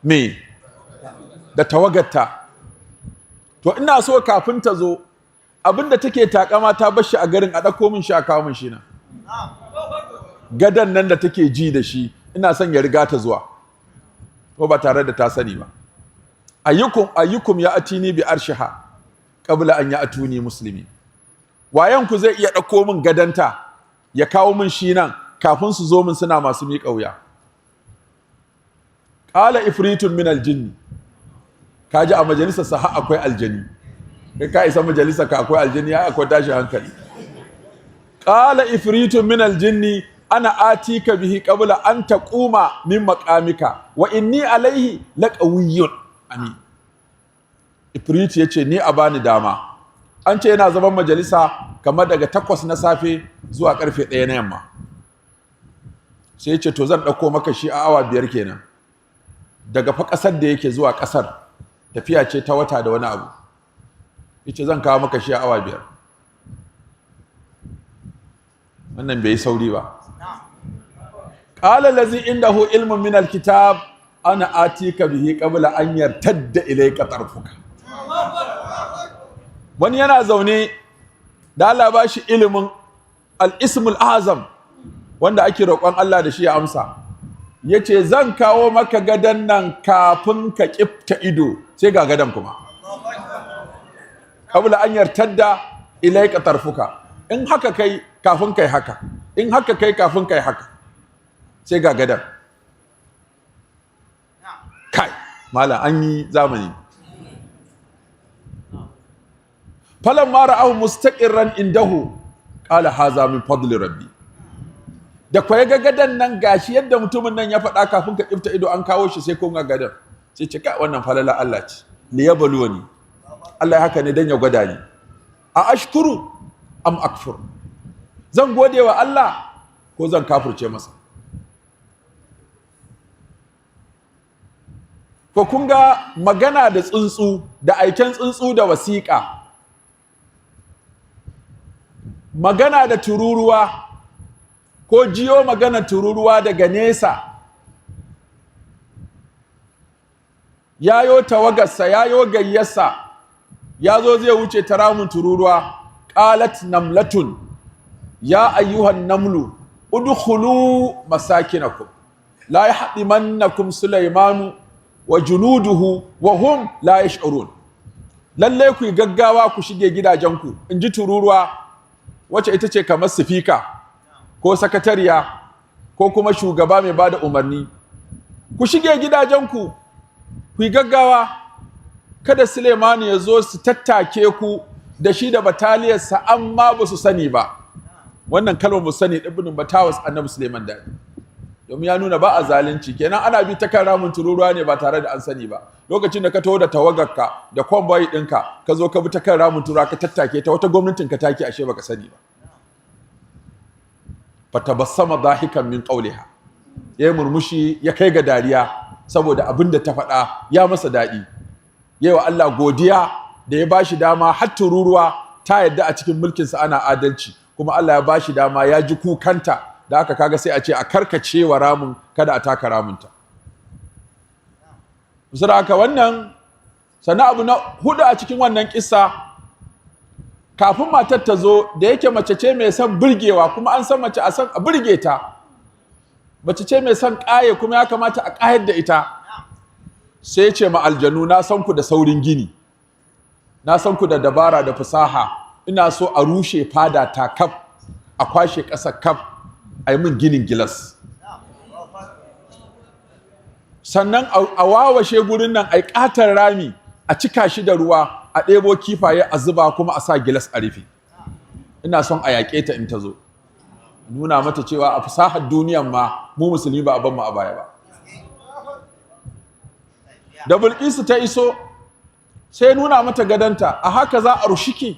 me da tawagarta. To ina so kafin ta zo, abinda take takama ta bar shi a garin, a ɗauko min shi, a kawo min shi nan. Gadan nan da take ji da shi, ina son ya riga ta zuwa, ko ba tare da ta sani ba. Ayyukum ayyukum ya atini bi arshiha qabla an ya'tuni muslimi. Wayan ku zai iya ɗauko min gadanta ya kawo min shi nan kafin su zo min suna masu miƙa wuya? Qala ifritun min aljinni. Kaji a majalisar sa har akwai aljani. Kai ka isa majalisa ka akwai aljani, ya akwai tashi hankali. Qala ifritun min aljinni ana atika bihi qabla an taquma min maqamika wa inni alaihi laqawiyyun amin. Ifrit yace, ni a bani dama. An ce yana zaman majalisa kamar daga 8 na safe zuwa karfe 1 na yamma. Sai ya ce, to, zan ɗauko maka shi a awa 5 kenan. Daga fa ƙasar da yake zuwa ƙasar tafiya ce ta wata da wani abu. Yace, zan kawo maka shi a awa 5. Wannan bai yi sauri ba. Qala allazi indahu ilmun min alkitab ana atika bihi qabla an yartadda ilayka tarfuka. Wani yana zaune da Allah ba shi ilimin al-ismul azam wanda ake roƙon Allah da shi ya amsa. Yace, zan kawo maka gadan nan kafin ka kifta ido, sai ga gadan kuma. Qabla an yartadda ilayka tarfuka. In haka kai kafin kai haka, in haka kai kafin kai haka, sai ga gadan. Kai malam, an yi zamani. Falamma ra'ahu mustaqirran indahu qala haza min fadli rabbi. Da kwaye ga gadan nan, gashi yadda mutumin nan ya faɗa, kafin ka kifta ido an kawo shi, sai kun ga gadan. Sai ce, kai, wannan falala Allah ce. Liyabluwani, Allah ya haka ne dan ya gwada ni. A ashkuru am akfur? Zan gode wa Allah ko zan kafirce masa? Ko kun ga magana da tsuntsu, da aiken tsuntsu da wasiƙa, magana da tururuwa, ko jiyo magana tururuwa daga nesa, yayo tawagarsa, yayo gayyarsa, ya zo zai wuce ta ramin tururuwa. Qalat namlatun ya ayyuhan namlu udkhulu masakinakum la yahdimannakum sulaimanu wa junuduhu wa hum la yash'urun. Lalle ku yi gaggawa ku shige gidajenku, in ji tururuwa, wacce ita ce kamar sifika ko sakatariya ko kuma shugaba mai bada umarni. Ku shige gidajenku, ku yi gaggawa, kada Suleimanu ya zo su tattake ku da shi da bataliyarsa amma ba su sani ba. Wannan kalmar mu sani ibn batawas Annabi Suleiman da domin ya nuna ba a zalunci kenan. Ana bi ta kan ramin tururuwa ne ba tare da an sani ba. Lokacin da ka taho da tawagarka da convoy ɗinka, ka zo ka bi ta kan ramin tururuwa, ka tattake ta, wata gwamnatin ka take, ashe baka sani ba. Fatabassama dahikan min qawliha, ya murmushi ya kai ga dariya. Saboda abin da ta faɗa ya masa daɗi, yawa Allah godiya da ya bashi dama har tururuwa ta yadda a cikin mulkinsa ana adalci, kuma Allah ya bashi dama ya ji kukanta. Da aka kaga sai a ce a karkace wa ramin, kada a taka ramunta. Saboda haka wannan sannan abu na hudu a cikin wannan kissa, kafin matar ta zo, da yake mace ce mai son burgewa, kuma an san mace a san a burge ta, mace ce mai son ƙaye, kuma ya kamata a ƙayar da ita, sai ce ma aljanu, "Na san ku da saurin gini, na san ku da dabara da fasaha. Ina so a rushe fada ta kaf, a kwashe ƙasa kaf, a yi min ginin gilas, sannan a wawashe gurin nan, a yi ƙaton rami, a cika shi da ruwa, a ɗebo kifaye a zuba, kuma a sa gilas a rufe. Ina son a yaƙe ta in ta zo, nuna mata cewa a fasahar duniyan ma mu Musulmi ba a ban mu a baya ba." Da Bilkisu ta iso, sai nuna mata gadanta. "A haka za a rushiki?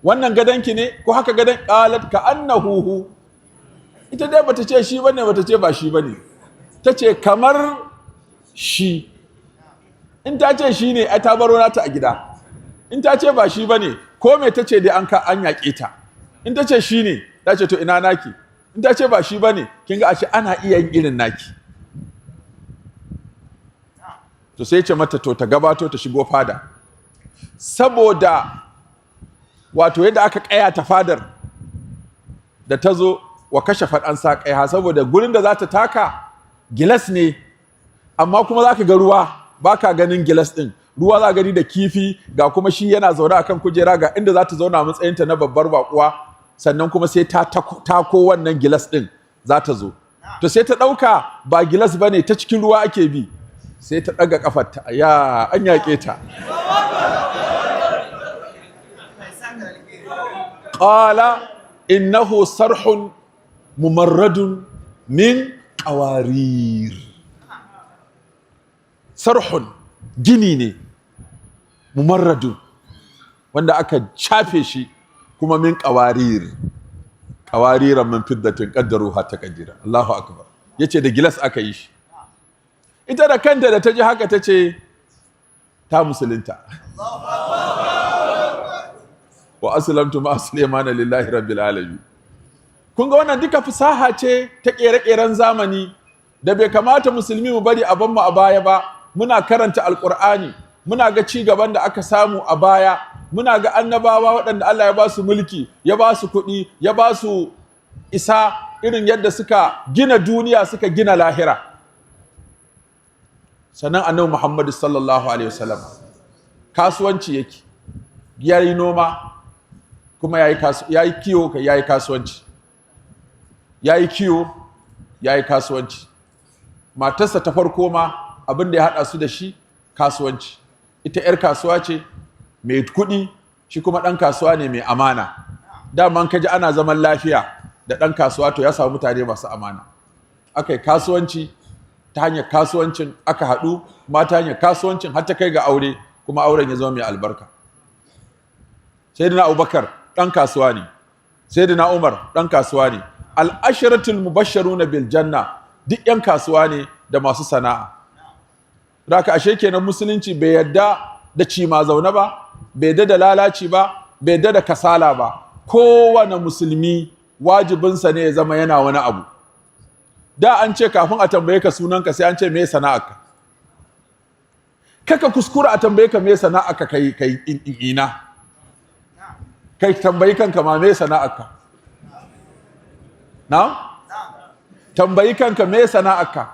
Wannan gadonki ne ko haka gadon?" قالت كأنه هو. Ita dai bata ce shi bane, bata ce ba shi bane, ta ce kamar shi. In ta ce shi ne, ai ta baro nata a gida. In ta ce ba shi bane, ko me ta ce dai, an ka an yaƙe ta. In ta ce shi ne, ta ce, "To, ina naki?" In ta ce ba shi bane, kin ga ashe ana iya yin irin naki. To sai ce mata to ta gabato ta shigo fada, saboda wato yadda aka ƙayata fadar da ta zo, وكشفت عن ساقيها, saboda gurin da za ta taka gilas ne, amma kuma za ka ga ruwa, ba ka ganin gilas ɗin, ruwa za gani da kifi, ga kuma shi yana zaune a kan kujera, ga inda za ta zauna matsayinta na babbar baƙuwa, sannan kuma sai ta tako wannan gilas ɗin za ta zo. To sai ta ɗauka ba gilas ba ne, ta cikin ruwa ake bi, sai ta ɗaga ƙafarta. Ya an yaƙe ta. قال إنه صرح ممرد من قوارير. صرح gini ne, ممرد wanda aka shafe shi, kuma من قوارير، قوارير من فضة قدروها تقديرا. Allahu akbar. Yace da gilas aka yi shi. Ita da kanta da ta ji haka ta ce ta musulunta. وأسلمت مع سليمان لله رب العالمين. Kun ga wannan duka fasaha ce ta kere-keren zamani da bai kamata Musulmi mu bari a mu a baya ba. Muna karanta Alkur'ani, muna ga ci gaban da aka samu a baya, muna ga annabawa waɗanda Allah ya ba su mulki, ya ba su kuɗi, ya ba su isa, irin yadda suka gina duniya, suka gina lahira. Sannan Annabi Muhammadu sallallahu alaihi wasallam kasuwanci yake, ya yi noma, kuma ya yi kiwo, ya yi kasuwanci, ya yi kiwo, ya yi kasuwanci. Matarsa ta farko ma abin da ya haɗa su da shi kasuwanci. Ita 'yar kasuwa ce mai kuɗi, shi kuma ɗan kasuwa ne mai amana. Daman ka ji ana zaman lafiya da ɗan kasuwa, to ya samu mutane masu amana. Aka yi kasuwanci, ta hanyar kasuwancin aka haɗu, ma ta hanyar kasuwancin har ta kai ga aure, kuma auren ya zama mai albarka. Sayyidina Abubakar ɗan kasuwa ne, Sayyidina Umar ɗan kasuwa ne, العشرة المبشرون بالجنة duk 'yan kasuwa ne da masu sana'a. Haka ashe kenan Musulunci bai yadda da cima zaune ba, bai yadda da lalaci ba, bai yadda da kasala ba. Kowane Musulmi wajibinsa ne ya zama yana wani abu. Da an ce kafin a tambaye ka sunanka, sai an ce me sana'arka. Kaka kuskura a tambaye ka me sana'arka kai kai ina. Kai tambayi kanka ma me sana'arka. Na? Tambayi kanka me sana'arka.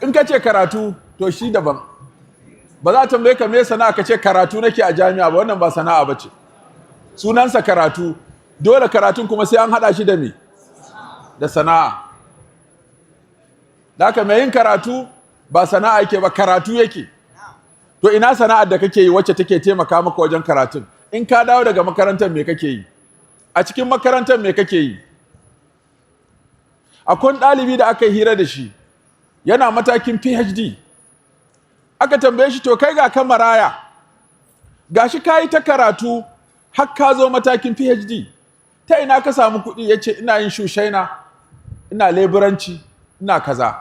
In ka ce karatu, to shi daban. Ba za a tambaye ka me sana'a ka ce karatu nake a jami'a ba, wannan ba sana'a ba ce. Sunansa karatu. Dole karatun kuma sai an haɗa shi da me? Da sana'a. Da haka mai yin karatu ba sana'a yake ba, karatu yake. To ina sana'ar da kake yi wacce take taimaka maka wajen karatun? In ka dawo daga makarantar, me kake yi? A cikin makarantar, me kake yi? Akwai ɗalibi da aka yi hira da shi, yana matakin PhD. Aka tambaye shi, "To kai ga ka maraya, gashi ka yi ta karatu har ka zo matakin PhD, ta ina ka samu kuɗi?" Ya ce, "Ina yin shushaina, ina leburanci." Ina kaza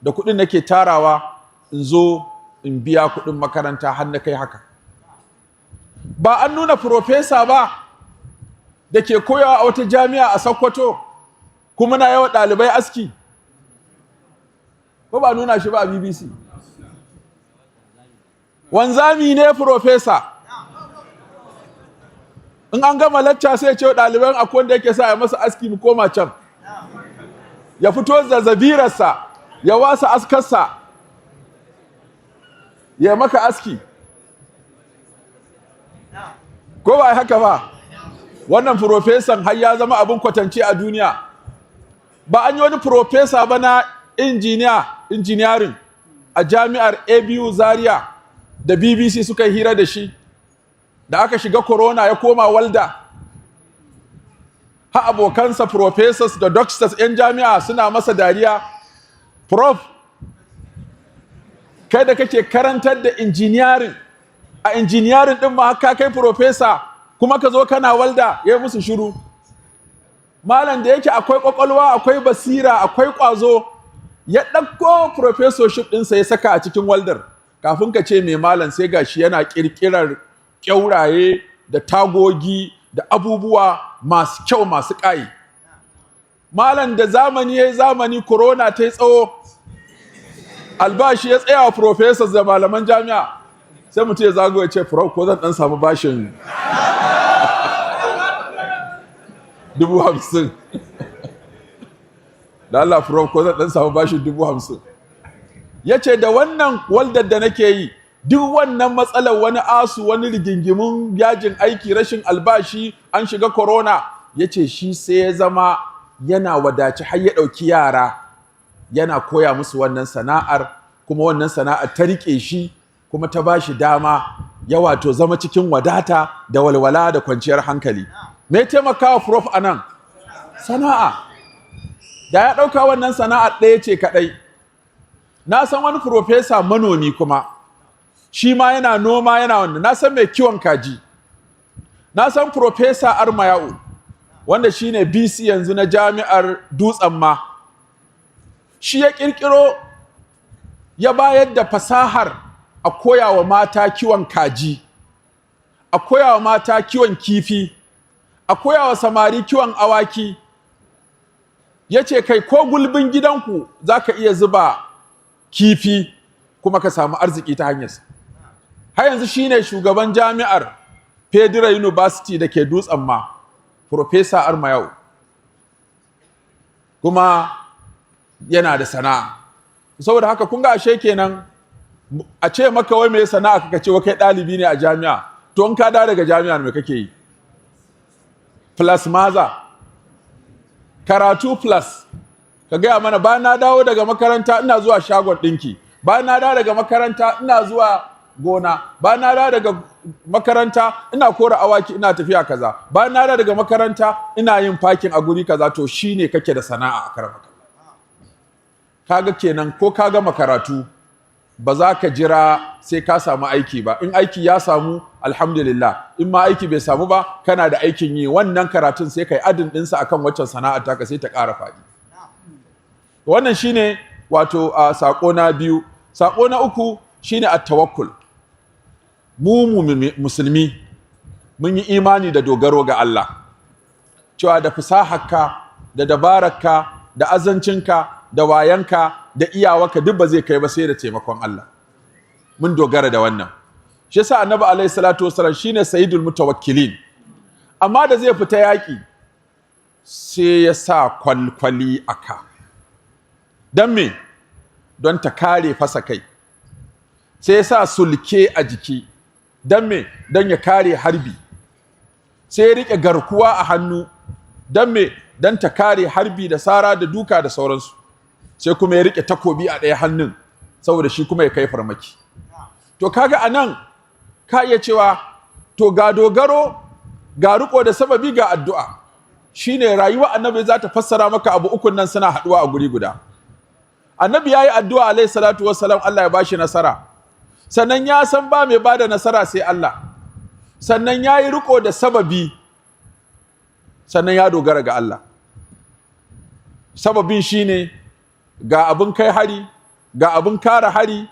da kuɗin nake tarawa in zo in biya kuɗin makaranta har na kai haka. Ba an nuna profesa ba da ke koyawa a wata jami'a a Sokoto, kuma na yawa ɗalibai aski? Ko ba nuna shi ba a BBC? Wanzami ne, profesa. In an gama lacca sai ce ɗaliban, akwai wanda yake sa ya masa aski, mu koma can. Ya fito da zabirarsa, ya wasa askarsa, ya maka aski. Ko ba haka ba? Wannan profesan har ya zama abin kwatance a duniya. Ba an yi wani profesa ba na engineering a jami'ar ABU Zaria da BBC suka yi hira da shi, da aka shiga corona ya koma walda, ha abokansa professors da doctors 'yan jami'a suna masa dariya? "Prof, kai da kake karantar da engineering, a engineering din ma ka kai professor, kuma ka zo kana walda." Ya musu shiru. Malam, da yake akwai kwakwalwa, akwai basira, akwai kwazo, ya ɗauko professorship ɗinsa ya saka a cikin waldar. Kafin ka ce mai, malam, sai gashi yana ƙirƙirar ƙyauraye da tagogi da abubuwa masu kyau, masu ƙayi. Malam, da zamani ya yi zamani, corona ta yi tsawo, albashi ya tsaya wa professors da malaman jami'a, sai mutum ya zago ya ce, "Prof, ko zan ɗan samu bashin 50,000 da Allah? Prof, ko zan ɗan samu bashin 50,000?" Ya ce, "Da wannan waldar da nake yi, duk wannan matsalar, wani ASUU, wani rigingimun yajin aiki, rashin albashi, an shiga corona," ya ce shi sai ya zama yana wadaci, har ya ɗauki yara yana koya musu wannan sana'ar. Kuma wannan sana'ar ta riƙe shi, kuma ta ba shi dama ya wato zama cikin wadata da walwala da kwanciyar hankali. Me ya taimaka wa prof anan? Sana'a. Da ya ɗauka wannan sana'ar ɗaya ce kaɗai. Na san wani profesa manomi, kuma shi ma yana noma, yana wanda. Na san mai kiwon kaji. Na san Profesa Armayau, wanda shine VC yanzu na Jami'ar Dutsen Ma. Shi ya kirkiro ya bayar da fasahar a koya wa mata kiwon kaji, a koya wa mata kiwon kifi, a koya wa samari kiwon awaki. Ya ce, kai, ko gulbin gidanku za ka iya zuba kifi kuma ka samu arziki ta hanyarsa. Har yanzu shine shugaban jami'ar Federal University da ke Dutsen Ma, Professor Armayau, kuma yana da sana'a. Saboda haka kun ga ashe kenan a ce maka wai me sana'a, kaka ce wai kai ɗalibi ne a jami'a. To, in ka dawo daga jami'a me kake yi? Plus maza karatu, plus ka gaya mana, bayan na dawo daga makaranta ina zuwa shagon ɗinki, bayan na dawo daga makaranta ina zuwa gona, bayan na dawo daga makaranta ina kora awaki, ina tafiya kaza, bayan na dawo daga makaranta ina yin parking a guri kaza. To, shine kake da sana'a a karamaka. Kaga kenan ko ka gama karatu, ba za ka jira sai ka samu aiki ba. In aiki ya samu, alhamdulillah. In ma aiki bai samu ba, kana da aikin yi. Wannan karatun sai kai adding ɗinsa akan waccan sana'ar taka, sai ta ƙara faɗi. Wannan shine wato a sako na biyu. Sako na uku shine at-tawakkul. Mu musulmi mun yi imani da dogaro ga Allah, cewa da fasaharka da dabararka da azancinka da wayanka da iyawarka duk ba zai kai ba sai da taimakon Allah. Mun dogara da wannan. Shi yasa Annabi alaihi salatu wasallam shine sayyidul mutawakkilin, amma da zai fita yaƙi sai ya sa kwalkwali aka don me? Don ta kare fasa kai. Sai ya sa sulke a jiki. Don me? Don ya kare harbi. Sai ya riƙe garkuwa a hannu. Don me? Don ta kare harbi da sara da duka da sauransu. Sai kuma ya riƙe takobi a ɗaya hannun, saboda shi kuma ya kai farmaki. To, kaga a nan ka iya cewa, to, ga dogaro, ga riko da sababi, ga addu'a. Shine rayuwa Annabi za ta fassara maka abu ukun nan suna haɗuwa a guri guda. Annabi ya yi addu'a alaihi salatu wassalam, Allah ya bashi nasara. Sannan ya san ba mai bada nasara sai Allah. Sannan ya yi riko da sababi. Sannan ya dogara ga Allah. Sababin shine Ga abin kai hari, ga abin kare hari.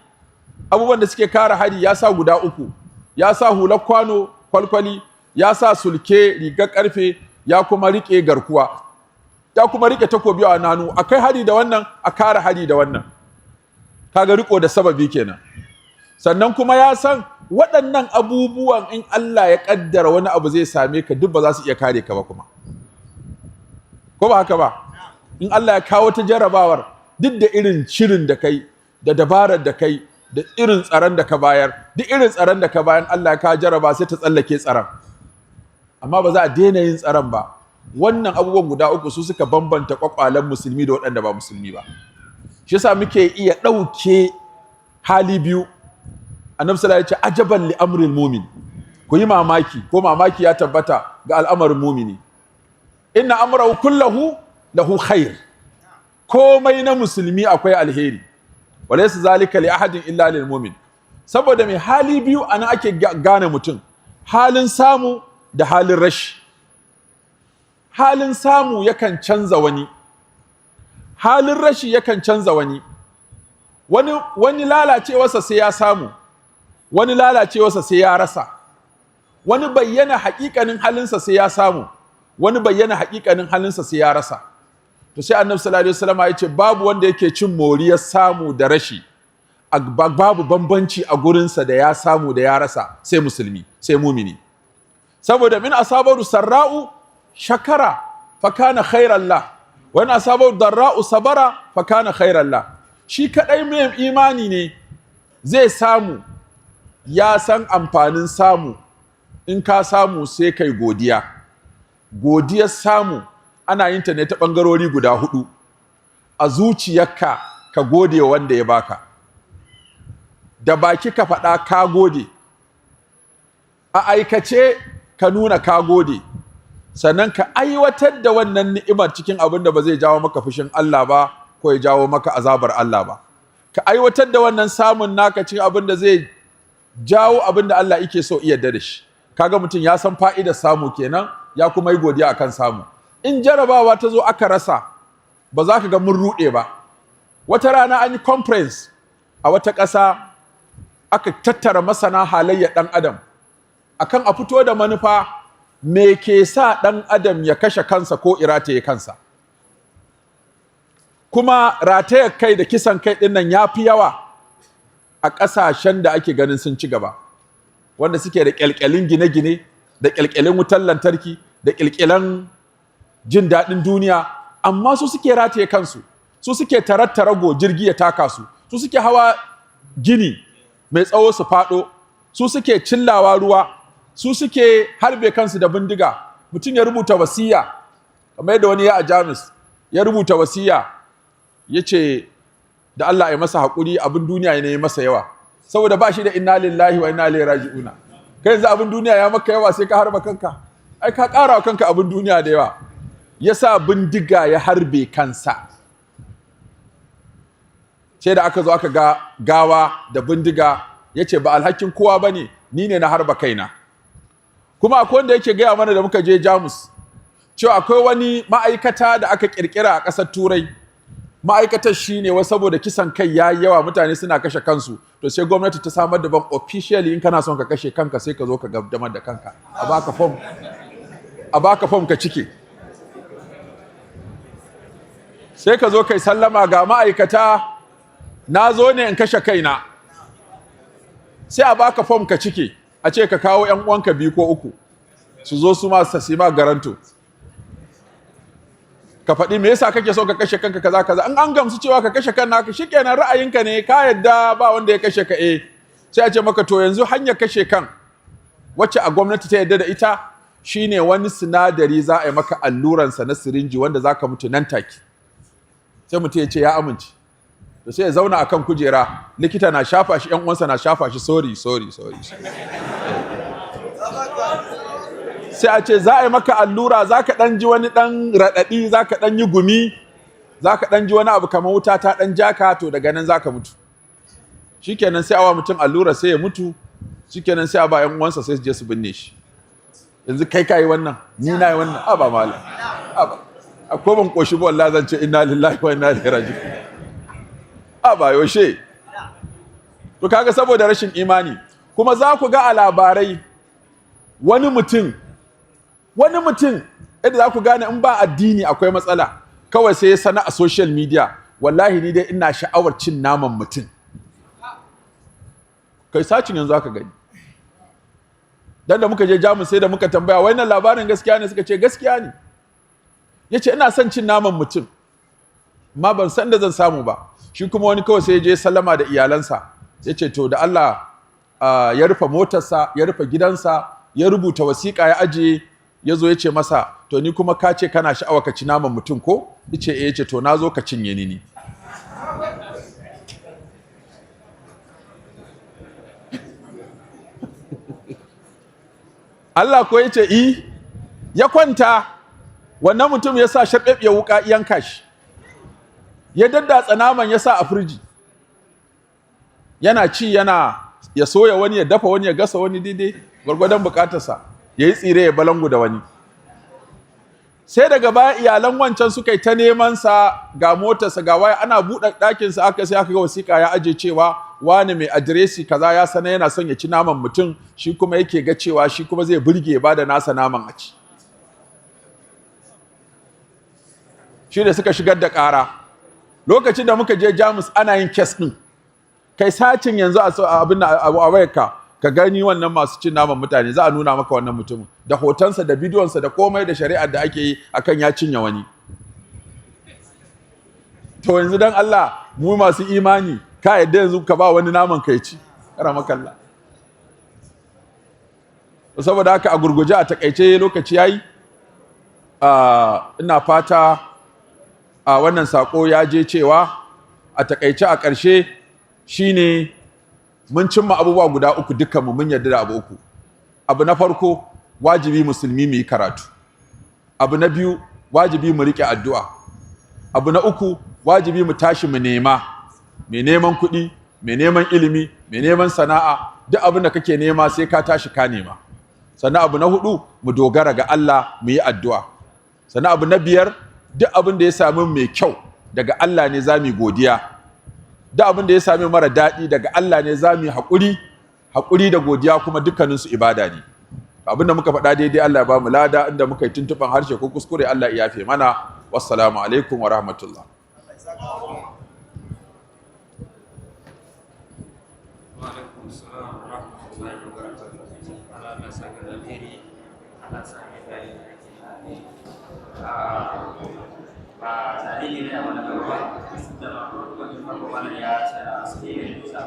Abubuwan da suke kare hari ya sa guda uku: ya sa hular kwano kwalkwali, ya sa sulke, rigar karfe, ya kuma rike garkuwa, ya kuma rike takobi a hannu. A kai hari da wannan, a kare hari da wannan. Kaga riko da sababi kenan. Sannan kuma ya san waɗannan abubuwan, in Allah ya ƙaddara wani abu zai same ka, duk ba za su iya kare ka ba kuma. Ko ba haka ba? In Allah ya kawo ta jarabawar, duk da irin shirin da kai, da dabarar da kai, da irin tsaron da ka bayar, duk irin tsaron da ka bayar, Allah ya kawo jaraba, sai ta tsallake tsaron. Amma ba za a daina yin tsaron ba. Wannan abubuwan guda uku su suka bambanta kwakwalen musulmi da waɗanda ba musulmi ba. Shi yasa muke iya ɗauke hali biyu. Annabi sallallahu alaihi wasallam ya ce: "Ajaban li amril mumin." Ku yi mamaki, ko mamaki ya tabbata ga al'amarin mumini. "Inna amrahu kullahu lahu khair." Komai na musulmi akwai alheri. "Walaysa zalika li ahadin illa lil mumin." Saboda mai hali biyu anan ake gane mutum: halin samu da halin rashi. Halin samu yakan canza wani, halin rashi yakan canza wani. Wani lalacewarsa sai ya samu, wani lalacewarsa sai ya rasa. Wani bayyana haƙiƙanin halinsa sai ya samu, wani bayyana haƙiƙanin halinsa sai ya rasa. To sai Annabi sallallahu alaihi wasallam ya ce babu wanda yake cin moriyar samu da rashi, babu bambanci a gurinsa da ya samu da ya rasa, sai musulmi, sai mumini. Saboda "in asabahu sarra'u shakara fakana khairan lah, wa in asabahu darra'u sabara fakana khairan lah." Shi kadai mai imani ne zai samu, ya san amfanin samu. In ka samu, sai kai godiya. Godiyar samu ana yin ta ne ta ɓangarori guda hudu. A zuciyarka ka gode wanda ya baka, da baki ka faɗa ka gode, a aikace ka nuna ka gode, sannan ka aiwatar da wannan ni'imar cikin abin da ba zai jawo maka fushin Allah ba ko ya jawo maka azabar Allah ba. Ka aiwatar da wannan samun naka cikin abin da zai jawo abin da Allah yake so iya da shi. Kaga mutum ya san fa'idar samu kenan, ya kuma yi godiya akan samu. In jarabawa ta zo aka rasa, ba za ka ga mun ruɗe ba. Wata rana an yi conference a wata ƙasa, aka tattara masana halayyar ɗan adam akan a fito da manufa, me ke sa ɗan adam ya kashe kansa ko rataye kansa. Kuma ratayar kai da kisan kai ɗin nan ya fi yawa a ƙasashen da ake ganin sun ci gaba, wanda suke da ƙyalƙyalin gine-gine, da ƙyalƙyalin wutar lantarki, da ƙyalƙyalan jin daɗin duniya. Amma su suke rataye kansu, su suke tarattarago jirgi ya taka su, su suke hawa gini mai tsawo su faɗo, su suke cillawa ruwa, su suke harbe kansu da bindiga. Mutum ya rubuta wasiya, kamar yadda wani ya a Jamus ya rubuta wasiya, ya ce da Allah ya masa haƙuri, abin duniya ne ya masa yawa. Saboda ba shi da inna lillahi wa inna ilaihi raji'una. Kai yanzu abin duniya ya maka yawa sai ka harba kanka? Ai ka ƙara wa kanka abin duniya da yawa. Ya sa bindiga ya harbe kansa, sai da aka zo aka ga gawa da bindiga, ya ce ba alhakin kowa ba ne, ni ne na harba kaina. Kuma akwai wanda yake gaya mana da muka je Jamus cewa akwai wani ma'aikata da aka kirkira a ƙasar Turai. Ma'aikatar shi ne wa saboda kisan kai ya yi yawa, mutane suna kashe kansu, to sai gwamnati ta samar da ban officially, in kana son ka kashe kanka, sai ka zo ka gaddamar da kanka, a baka form ka cike, sai ka zo kai sallama, "Ga ma'aikata, na zo ne in kashe kaina." Sai a baka form ka cike, a ce ka kawo yan uwanka biyu ko uku su zo su ma su ma guarantor, ka faɗi me yasa kake so ka kashe kanka, kaza kaza. In an gamsu cewa ka kashe kan naka shikenan, ra'ayinka ne, ka yadda ba wanda ya kashe ka, eh, sai a ce maka to yanzu hanyar kashe kan wacce a gwamnati ta yadda da ita shine wani sinadari za a yi maka alluransa na sirinji wanda za ka mutu nan take. Sai mutum ya ce ya amince. To sai ya zauna akan kujera, likita na shafa shi, yan uwansa na shafa shi, "Sorry, sorry, sorry." Sai a ce za a yi maka allura, za ka ɗan ji wani ɗan raɗaɗi, za ka ɗan yi gumi, za ka ɗan ji wani abu kamar wuta ta ɗan jaka, to daga nan za ka mutu. Shikenan, sai a wa mutum allura, sai ya mutu. Shikenan, sai a ba yan uwansa, sai su je su binne shi. Yanzu kai ka yi wannan, ni na yi wannan? Aba malam, aba, akwai ban koshi ba wallahi, zan ce inna lillahi wa inna ilaihi raji'un. A ba yaushe. To kaga saboda rashin imani. Kuma za ku ga a labarai wani mutum, yadda za ku gane in ba addini akwai matsala, kawai sai ya sana a social media, "Wallahi ni dai ina sha'awar cin naman mutum." Kai searching yanzu aka gani. Dan da muka je Jamus sai da muka tambaya, "Wannan labarin gaskiya ne?" Suka ce gaskiya ne. Yace, "Ina son cin naman mutum, amma ban san da zan samu ba." Shi kuma wani kawai sai ya je sallama da iyalansa, yace, "To da Allah," ya rufe motarsa, ya rufe gidansa, ya rubuta wasiƙa ya ajiye. Ya zo ya ce masa, "To ni kuma ka ce kana sha'awa ka ci naman mutum ko?" Yace, "Eh." Yace, "To na zo ka cinye ni." Ni Allah ko yace i ya kwanta. Wannan mutum ya sa sharɓeɓɓiyar wuƙa yanka shi, ya daddatsa naman, ya sa a firji, yana ci, yana ya soya wani, ya dafa wani, ya gasa wani, daidai gwargwadon bukatarsa, ya yi tsire, ya balangu da wani. Sai daga baya iyalan wancan suka yi ta neman sa, ga motarsa, ga waya. Ana buɗe ɗakinsa aka sai aka ga wasiƙa ya aje cewa wani mai adiresi kaza ya sana yana son ya ci naman mutum, shi kuma yake ga cewa shi kuma zai burge ba da nasa naman a ci. Shi da suka shigar da ƙara. Lokacin da muka je Jamus ana yin case ɗin. Kai searching yanzu a abin a wayarka ka gani, wannan masu cin naman mutane, za a nuna maka wannan mutumin da hotonsa da bidiyonsa da komai da shari'ar da ake yi akan ya cinye wani. To yanzu dan Allah, mu masu imani, ka yadda yanzu ka ba wani naman kai ci karamakalla? Saboda haka a gurguje, a takaice, lokaci yayi. Ina fata a wannan sako ya je cewa a takaice, a ƙarshe shine mun cimma abubuwa guda uku. Dukkanmu mun yarda da abu uku. Abu na farko, wajibi musulmi mu yi karatu. Abu na biyu, wajibi mu riƙe addu'a. Abu na uku, wajibi mu tashi mu nema. Mai neman kuɗi, mai neman ilimi, mai neman sana'a, duk abin da kake nema sai ka tashi ka nema. Sannan abu na hudu, mu dogara ga Allah, mu yi addu'a. Sannan abu na biyar, duk abin da ya sami mai kyau daga Allah ne, za mu godiya. Duk abin da ya sami mara daɗi daga Allah ne, za mu yi haƙuri. Haƙuri da godiya kuma dukkaninsu ibada ne. Abin da muka faɗa daidai, Allah ya ba mu lada. Inda muka yi tuntuɓan harshe ko kuskure, Allah ya yafe mana. Wassalamu alaikum wa rahmatullah. Wa alaikum salam wa rahmatullahi wa barakatuh. Allah ya saka da alheri, Allah ya saka da alheri. Ba tare ne a wani gaba ba, da wani farko mana ya tsaya sai ya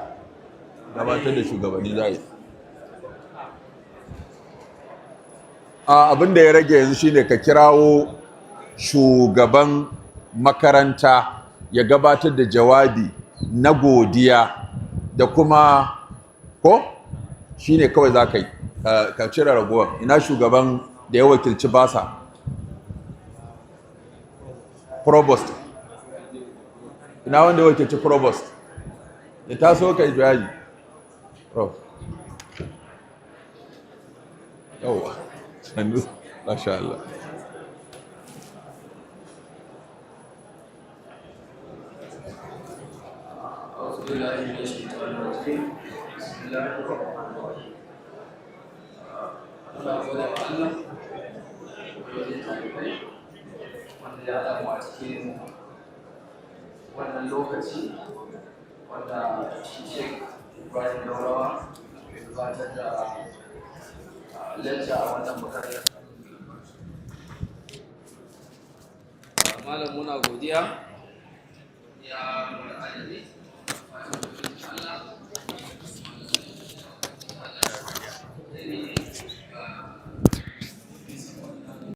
Gabatar da shugabanni za yi. Abin da ya rage yanzu shine ka kirawo shugaban makaranta ya gabatar da jawabi na godiya da kuma ko shine kawai za ka yi ka cire ragowar. Ina shugaban da ya wakilci basa, provost? Ina wanda ya wakilci provost? Ya taso ka yi bayani. Prof, yawwa, sannu. Masha Allah. أعوذ بالله من الشيطان الرجيم. بسم الله الرحمن الرحيم. Allah gode wa Allah wajen talibai wanda ya haɗa mu a cikin wannan lokaci wanda shi Sheikh Ibrahim Daurawa ya gabatar da lecture a wannan makaranta. Malam, muna godiya.